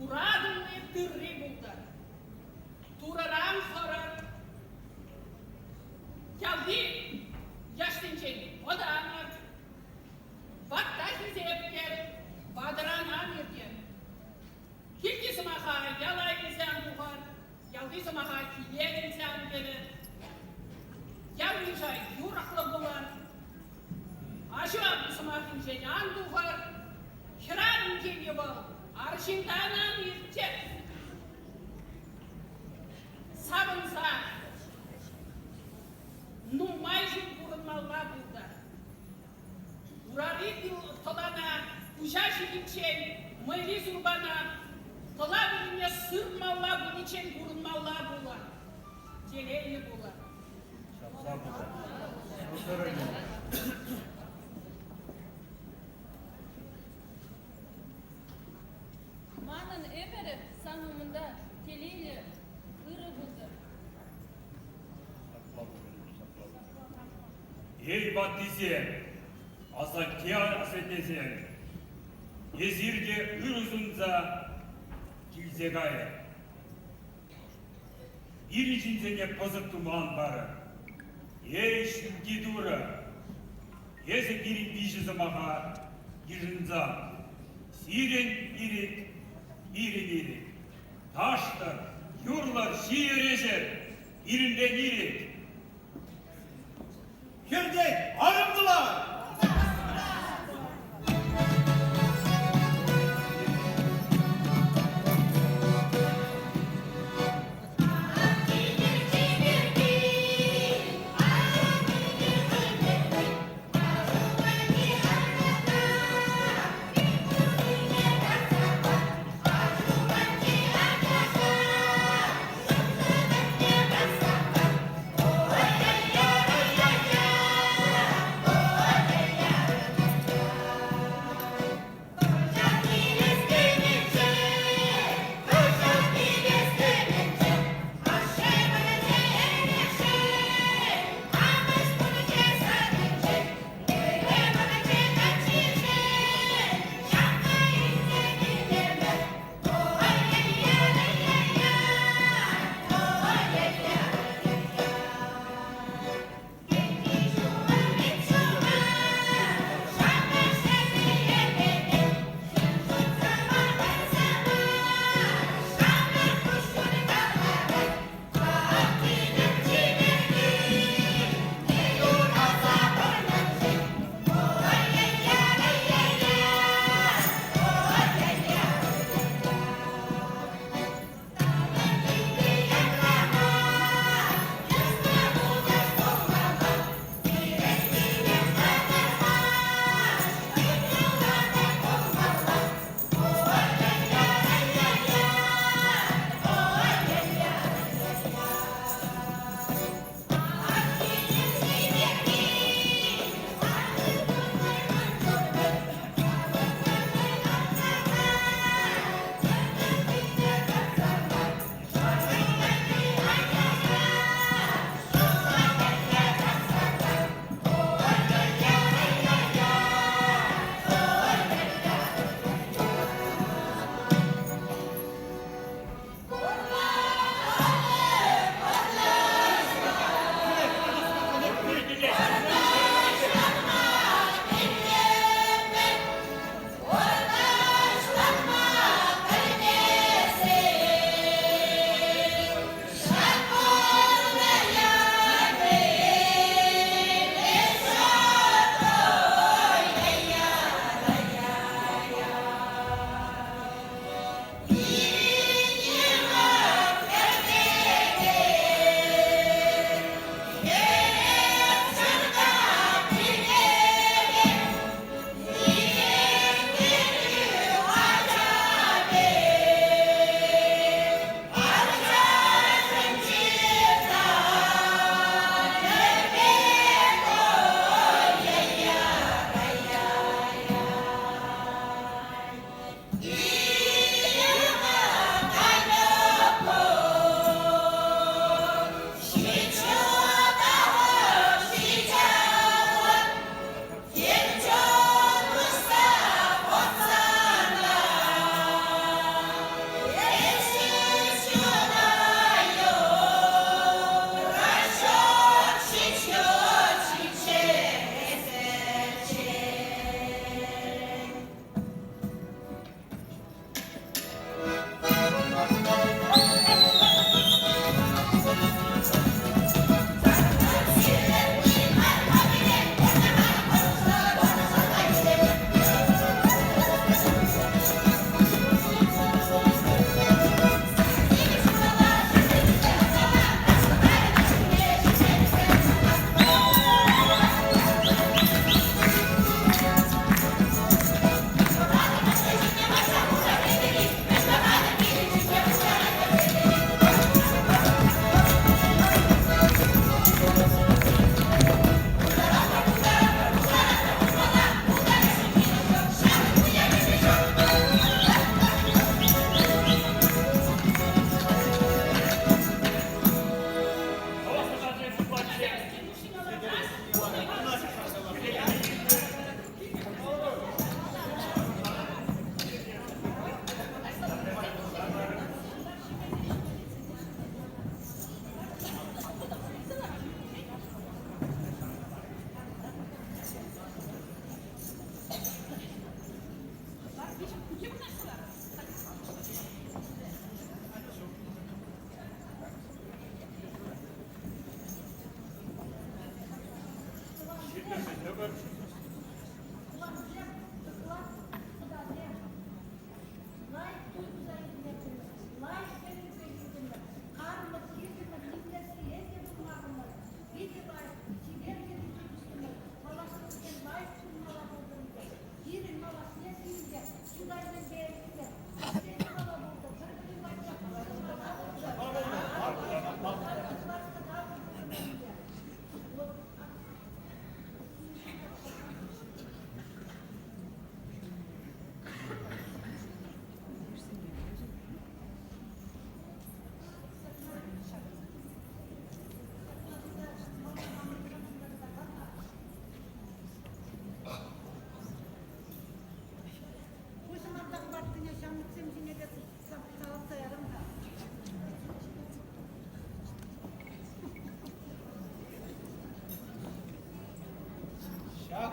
ура тулли тырри пултӑр. Турӑран хӑрӑр. Ялти яшсенчен вӑтанӑр. Ватта хисеплӗр, ватӑран ан иртӗр. Килти сӑмаха яла илсе ан тухӑр, ялти сӑмаха киле илсе ан кӗрӗр. Ял-йыша юрӑхлӑ пулӑр. Аҫу-аку сӑмахӗнчен ан тухӑр. Хӗрарӑм тени вӑл арҫынтан ан ирттер. Савӑнса нумай ҫул пурӑнмалла пултӑр. Урари тӑлана пуҫа ҫитиччен, мӑйри сурпана тӑла вырӑнне сырмалла пуличчен пурӑнмалла пулӑр. Телейлӗ пулӑр. Ҫапла пултӑр. Манӑн ӗмӗрӗм сан умӑнта телейлӗ, ырӑ пултӑр. Ҫапла пултӑр, ҫапла пултӑр. Эй, ваттисем, асатте-асаннесем, эсир те ырӑ сунса килсе кайӑр. Пирӗн ҫынсене пӑсӑк тума ан парӑр. Эй, ҫӳлти Турӑ, эсӗ пирӗн виҫӗ сӑмаха йышӑнса сирӗн ирӗк, пирӗн ирӗк. Ташлӑр, юрлӑр, ҫийӗр ӗҫӗр, пирӗнтен ирӗк. Хӗртен арӑм тӑвар!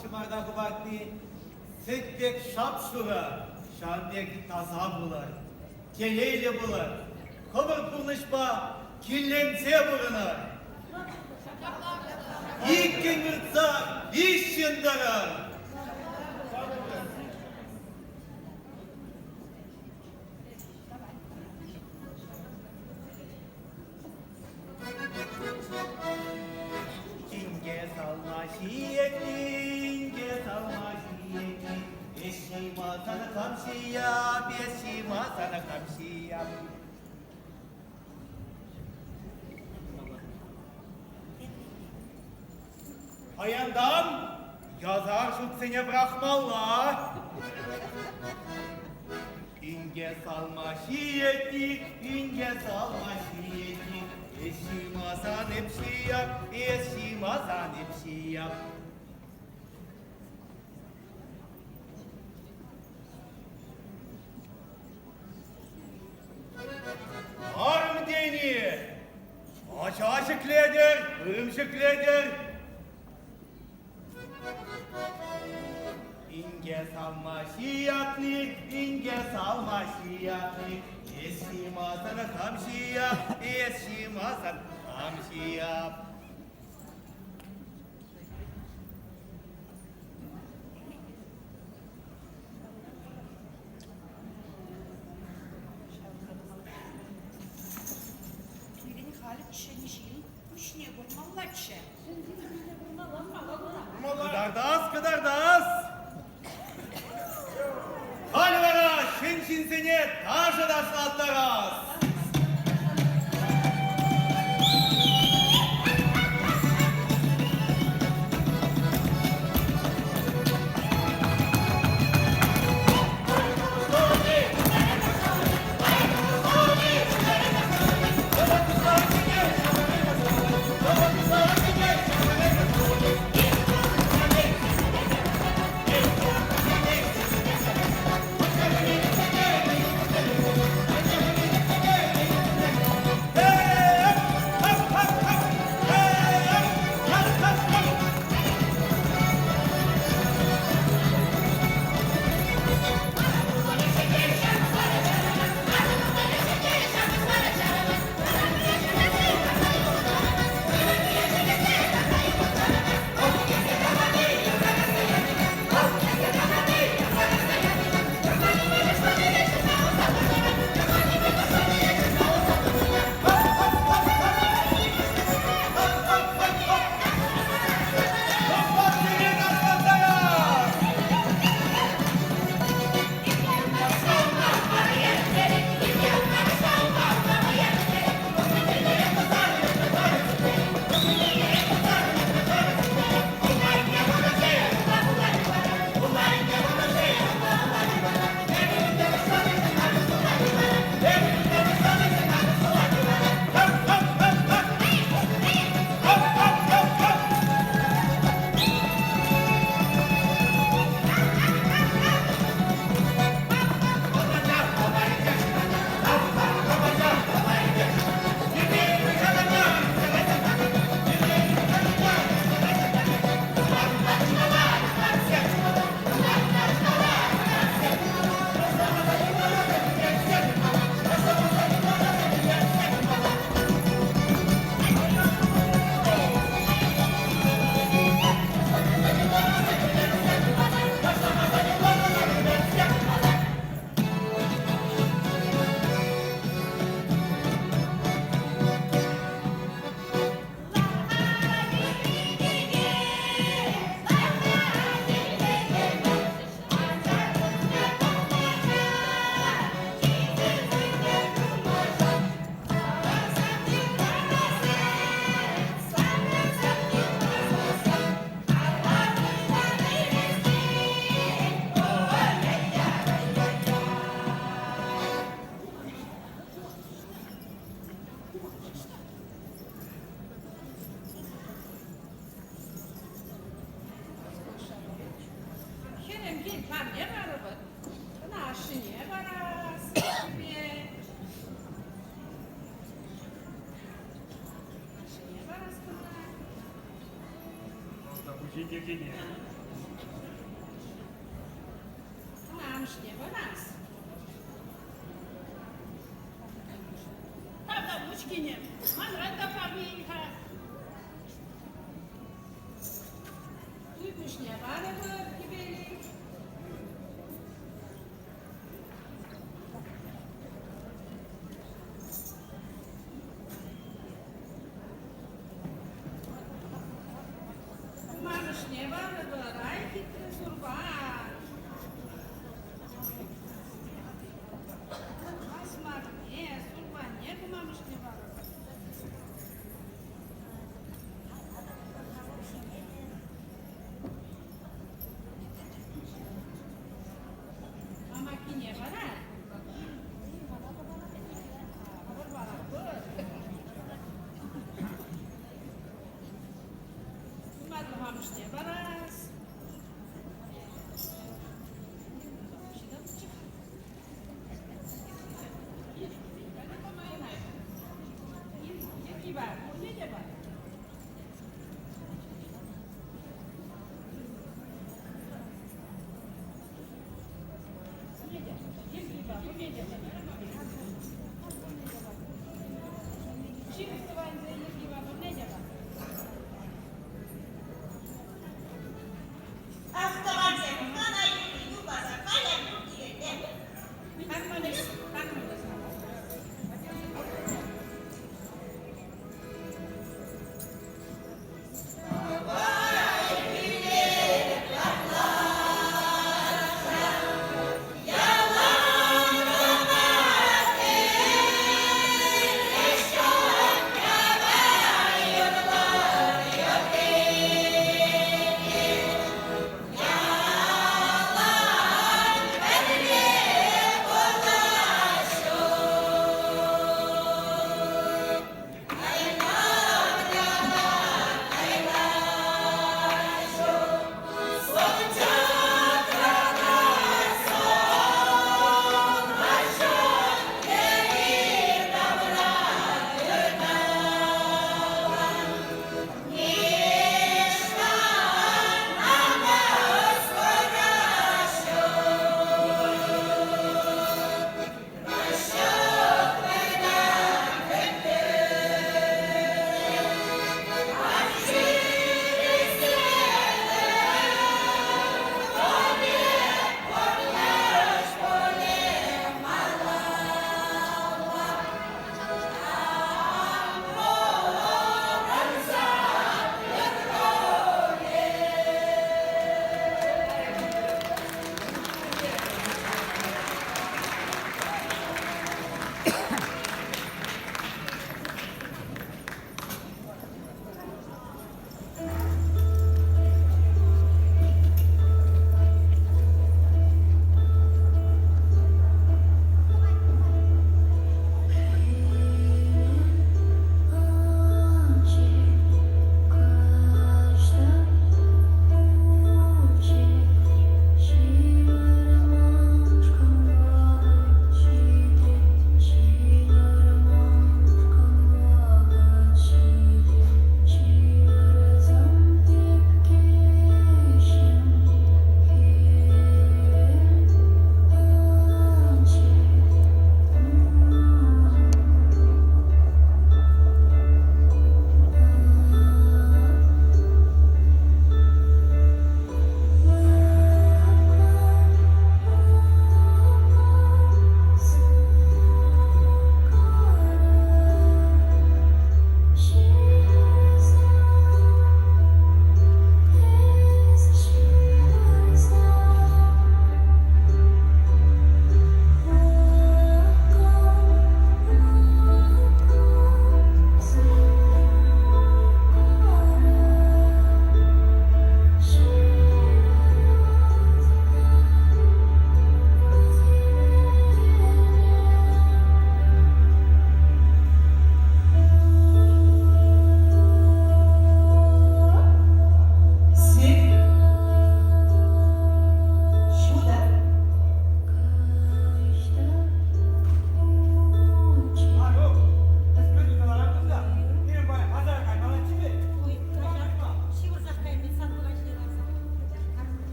ҫӑмарта хӑпартни сӗт пек шап-шурӑ, ҫавӑн пек таса пулӑр, телейлӗ пулӑр, хӑвӑр пурнӑҫпа килленсе пурӑнӑр. Иккӗн выртса виҫҫӗн тӑрӑр. Инке салма ҫиет, инке салма ҫиет. Эс ҫимасан хам ҫияп, эс ҫимасан хам ҫияп. Паянтан ясар шутсене пӑрахмалла. Инке салма ҫиет-и, инке салма ҫиет-и, эс ҫимасан эп ҫияп, эс ҫимасан эп ҫияп. Арӑм тени ача ҫӗклетӗр, ырӑм ҫӗклетӗр. Инке салма ҫиятни, инке салма ҫиятни, эс ҫимасан хам ҫияп, эс ҫимасан хам ҫияп. Пирӗн халь ҫӗнӗ ҫын куҫне курмаллаччӗ. Кӑтартас, кӑтартас! Халь вара ҫӗн ҫынсене ташӑ ташлаттарас! Хӗрӗм, кил, парне парӑпӑр. Ӑна ашшӗне парас пек. Ашшӗне парас кӑна. Тавтапуҫ итлекене. Амӑшне парас. Тата мучкине манран та парне ил-ха. Туй пуҫне парӑпӑр кӗпелӗх. Кумамӑшне парӑпӑр, ай хитре сурпан. Асмарне, сурпанне кумамӑшне парӑпӑр. Амакине вара Кумамӑшне парас. Ах, тӑвансем, мана юрласа каяр килелле.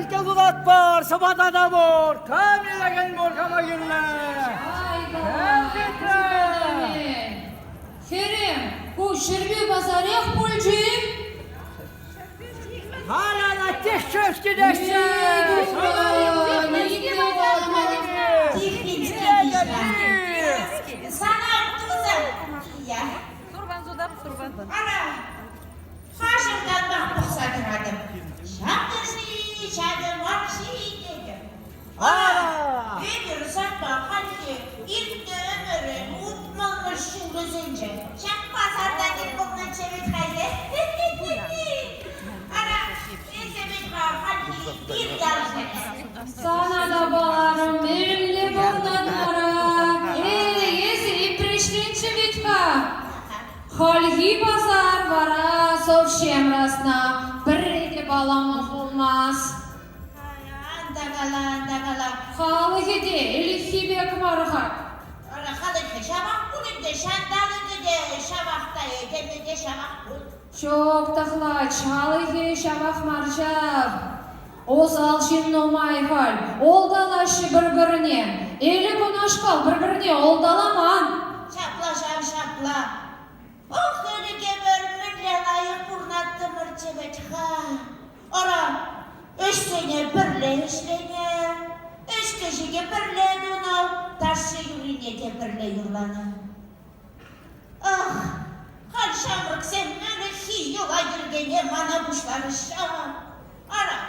кӗл тӑватпӑр, сӑпата та пур, кам илекен пур, кама кирлӗ. Хӗрӗм, ку Ҫӗрпӳ пасарех пулчӗ-и? Халь ана теҫҫӗ килеҫҫӗ. Сана тусӑм, я. Сурбан судап, сурбан. Ара, хашӑртанпах пӑхса тӑратӑп. Ҫакӑ-ши, ҫакӑ мар-ши тетӗп. Ара, эпир санпа хальхи иртнӗ ӗмӗрӗн утмӑлмӗш ҫулӗсенче ҫак пасарта тӗл пулнӑччӗ вӗт-ха Ара, эсӗ вӗт-ха хальхи ир ялшӑн. Сана та паларӑм, мӗнле пурӑнатӑн Эй, эсӗ ипреҫренччӗ вӗт-ха. Хальхи пасар вара совсем расна, пӗрре те паллама пулмасть. Ан та кала, ан та кала. Халӑхӗ те ӗлӗкхи пек мар-ха. Ара, халӑхӗ ҫавах пуль ӗнтӗ, ҫанталӑкӗ те ҫавах та, этемӗ те ҫавах пуль. Ҫук, тӑхлач, халӑхӗ ҫавах мар ҫав. Усал ҫын нумай халь, улталаҫҫӗ пӗр-пӗрне. Ӗлӗк унашкал пӗр-пӗрне улталаман. Ҫапла ҫав, ҫапла. Ох, ӗлӗк эпир мӗнле лайӑх пурӑнаттӑмӑрччӗ вӗт-ха. Ара, ӗҫсене пӗрле ӗҫленӗ, ӗҫкӗ-ҫикӗ пӗрле тунӑ, ташши-юррине те пӗрле юрланӑ. Ах, халь ҫамрӑксем ӗлӗкхи йӑла-йӗркене мана пуҫларӗҫ ҫав. Ара,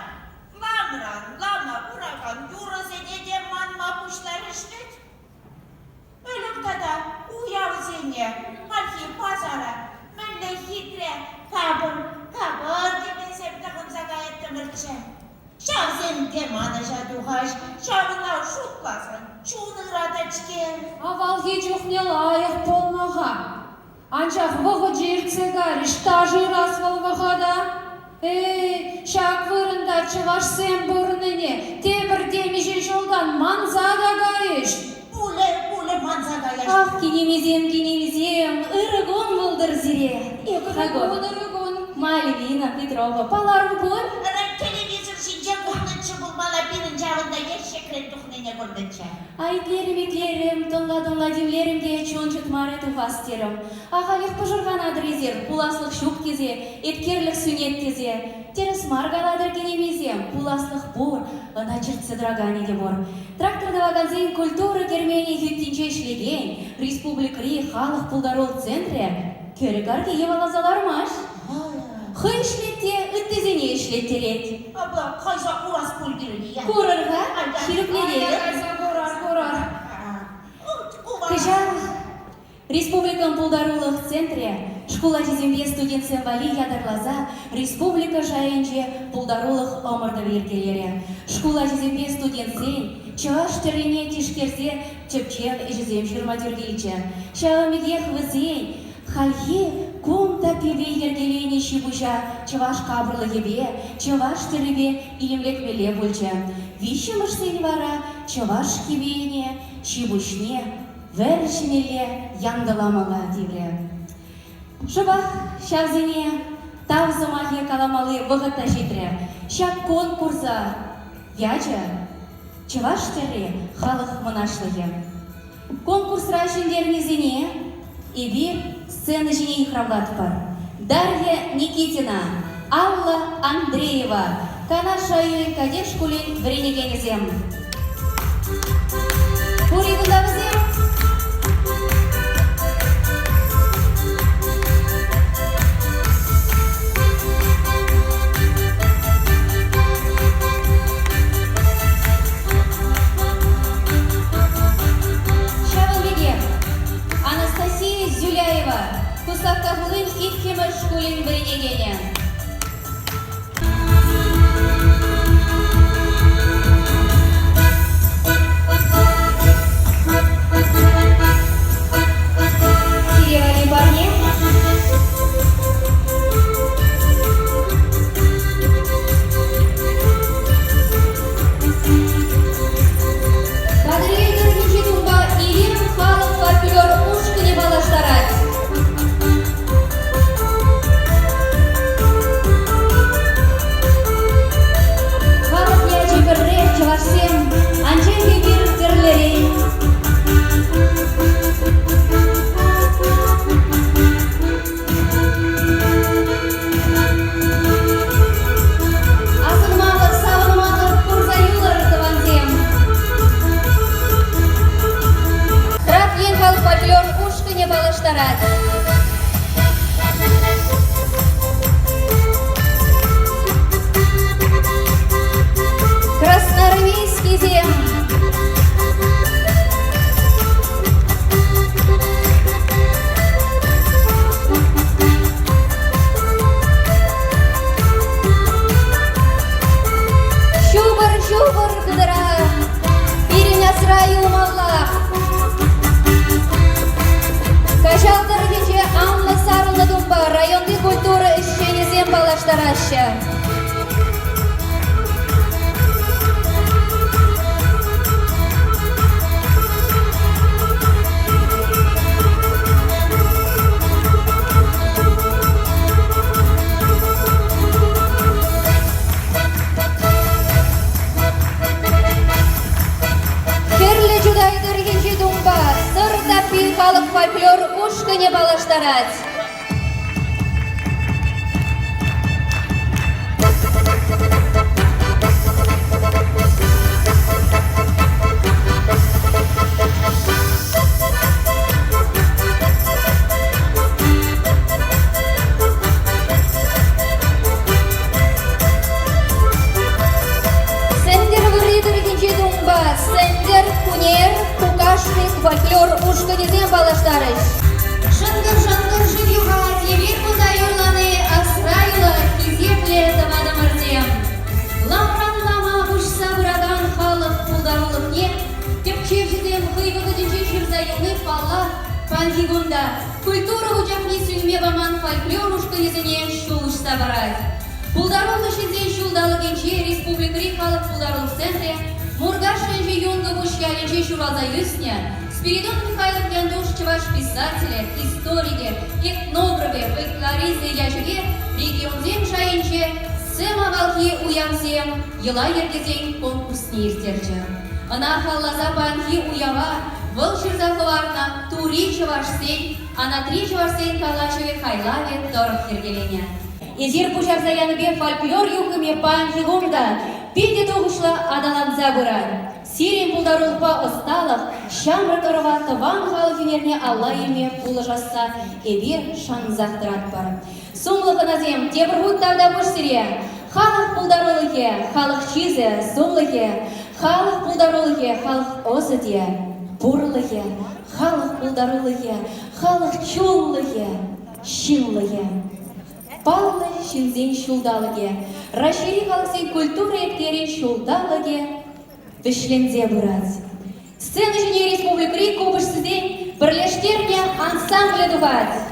ламран лама пыракан юрӑсене те манма пуҫларӗҫ вӗт. Ӗлӗк тата уявсене, хальхи пасара мӗнле хитре капӑр, капӑр кӗпесем тӑхӑнса каяттӑмӑрччӗ. Ҫавсем те манӑҫа тухаҫ, ҫавна шутласан чун ыратать-ҫке. Авалхи чухне лайӑх пулнӑ-ха. Анчах вӑхӑчӗ иртсе кайрӗ, ӑҫта шырас вӑл вӑхӑта? Эй, ҫак вырӑнта чӑвашсем пурӑннине тепӗр темиҫе ҫултан манса та кайӗҫ. Пулӗ, пулӗ манса каяҫ. Ах, кинемисем, кинемисем, ырӑ кун пултӑр сире. Ырӑ кун, ырӑ кун. Мальвина Петрова, палару пур? Телевизор ҫинче курнӑччӗ пулмалла пирӗн ҫавӑнта ещӗкрен тухнине курнӑччӗ. Итлерӗм, итлерӗм, тӑнла-тӑнла тимлерӗм те чун чӑтмарӗ тухас терӗм. Ахалех пӑшӑрханатӑр эсир, пуласлӑх ҫук тесе, еткерлӗх сӳнет тесе. Тӗрӗс мар калатӑр кинемисем, пуласлӑх пур, ӑна чӗртсе тӑраканӗ те пур. Трактор тӑвакансен культура керменӗ хӳттинче ӗҫлекен республикӑри халӑх пултарулӑх центрӗ кӗрӗк арки йӑваласа лармасть. Хӑй ӗҫлет те ыттисене ӗҫлеттерет. Апла кайса курас пуль пирӗн. Курӑр-ха, ҫирӗплететӗп. Кайса курар, курар. Кӑҫал республикӑн пултарулӑх центрӗ шкул ачисемпе студентсем валли ятарласа республика шайӗнче пултарулӑх ӑмӑртӑвӗ йӗркелерӗ. Шкул ачисемпе студентсен чӑваш тӗррине тишкерсе тӗпчев ӗҫӗсем ҫырма тӳр килчӗ. Ҫавӑн пекех вӗсен Хальхи кун таппипе йӗркеленӗ ҫи-пуҫа чӑваш капӑрлӑхӗпе, чӑваш тӗррипе илемлетмелле пулчӗ. Виҫҫӗмӗшсен вара чӑваш кӗвине, ҫи-пуҫне вӗр ҫӗнӗлле янтӑламалла тиврӗ. Шӑпах ҫавсене тав сӑмахӗ каламалли вӑхӑт та ҫитрӗ. Ҫак конкурса ячӗ Чӑваш тӗрри халӑх мӑнаҫлӑхӗ. Конкурсра ҫӗнтернисене эпир сцена ҫине йыхравлатпӑр. Дарья Никитина, Алла Андреева, Канаш районӗн кадет шкулӗн вӗренекенӗсем. Пур-и кунта вӗсем? Ҫавӑн пекех Анастасия Зюляева, Куславкка хулин иккӗмӗш шкулӗн вӗренекенӗ. паллаштараҫҫӗ. Хӗрлӗ Чутай тӑрӑхӗнчи тумпа Сӑр таппи халӑх фольклор ушкӑнӗ паллаштарать. Сӗнтӗрвӑрри тӑрӑхӗнчи тумпа Сӗнтӗр, Кунер, Кукашник фольклор ушкӑнӗсем паллаштарӗҫ. Шӑнкӑр-шӑнкӑр шыв юхать, эпир кунта юрлани асра юлать, хисеплӗ тӑванӑмӑрсем. Ламран лама куҫса пыракан халӑх пултарулӑхне тӗпчевҫӗсем хӑй вӑхӑтӗнче ҫырса юлни, паллах, паянхи кун та культура вучахне сӳнме паман фольклор ушкӑнӗсене ҫул уҫса парать. Пултаруллӑ ҫынсен ҫулталӑкӗнче республикӑри халӑх пултарулӑх центрӗ Муркаш енчи Юнкӑпуҫ ялӗнче ҫуралса ӳснӗ Спиридон Михайлов Янтуш чӑваш писателӗ, историкӗ, этнографӗ, фольклорисчӗ ячӗпе регионсен шайӗнче сӗм авалхи уявсем йӑла-йӗркесен конкурсне ирттерчӗ. Ӑна халалласа паянхи уява вӑл ҫырса хӑварнӑ Тури чӑвашсен, Анатри чӑвашсен калаҫӑвӗ хайлавӗ тӑрӑх йӗркеленӗ. Эсир пуҫарса янипе фольклор юхӑмӗ паянхи кун та питӗ тухӑҫлӑ аталанса пырать. Сирӗн пултарулӑхпа ӑсталӑх ҫамрӑк ӑрӑва тӑван халӑх ӳнерне алла илме пулӑшасса эпир шансах тӑратпӑр. Сумлӑ хӑнасем, тепӗр хут тавтапуҫ сире! Халӑх пултарулӑхӗ, халӑх чысӗ, сумлӑхӗ, халӑх пултарулӑхӗ, халӑх ӑсӗ те, пурлӑхӗ, халӑх пултарулӑхӗ, халӑх чунлӑхӗ, ҫынлӑхӗ. Паллӑ ҫынсен ҫулталӑкӗ, Раҫҫейри халӑхсен культура еткерӗн ҫулталӑкӗ вӗҫленсе пырать. Сцена ҫине республикӑри купӑсҫӑсен пӗрлештернӗ ансамблӗ тухать.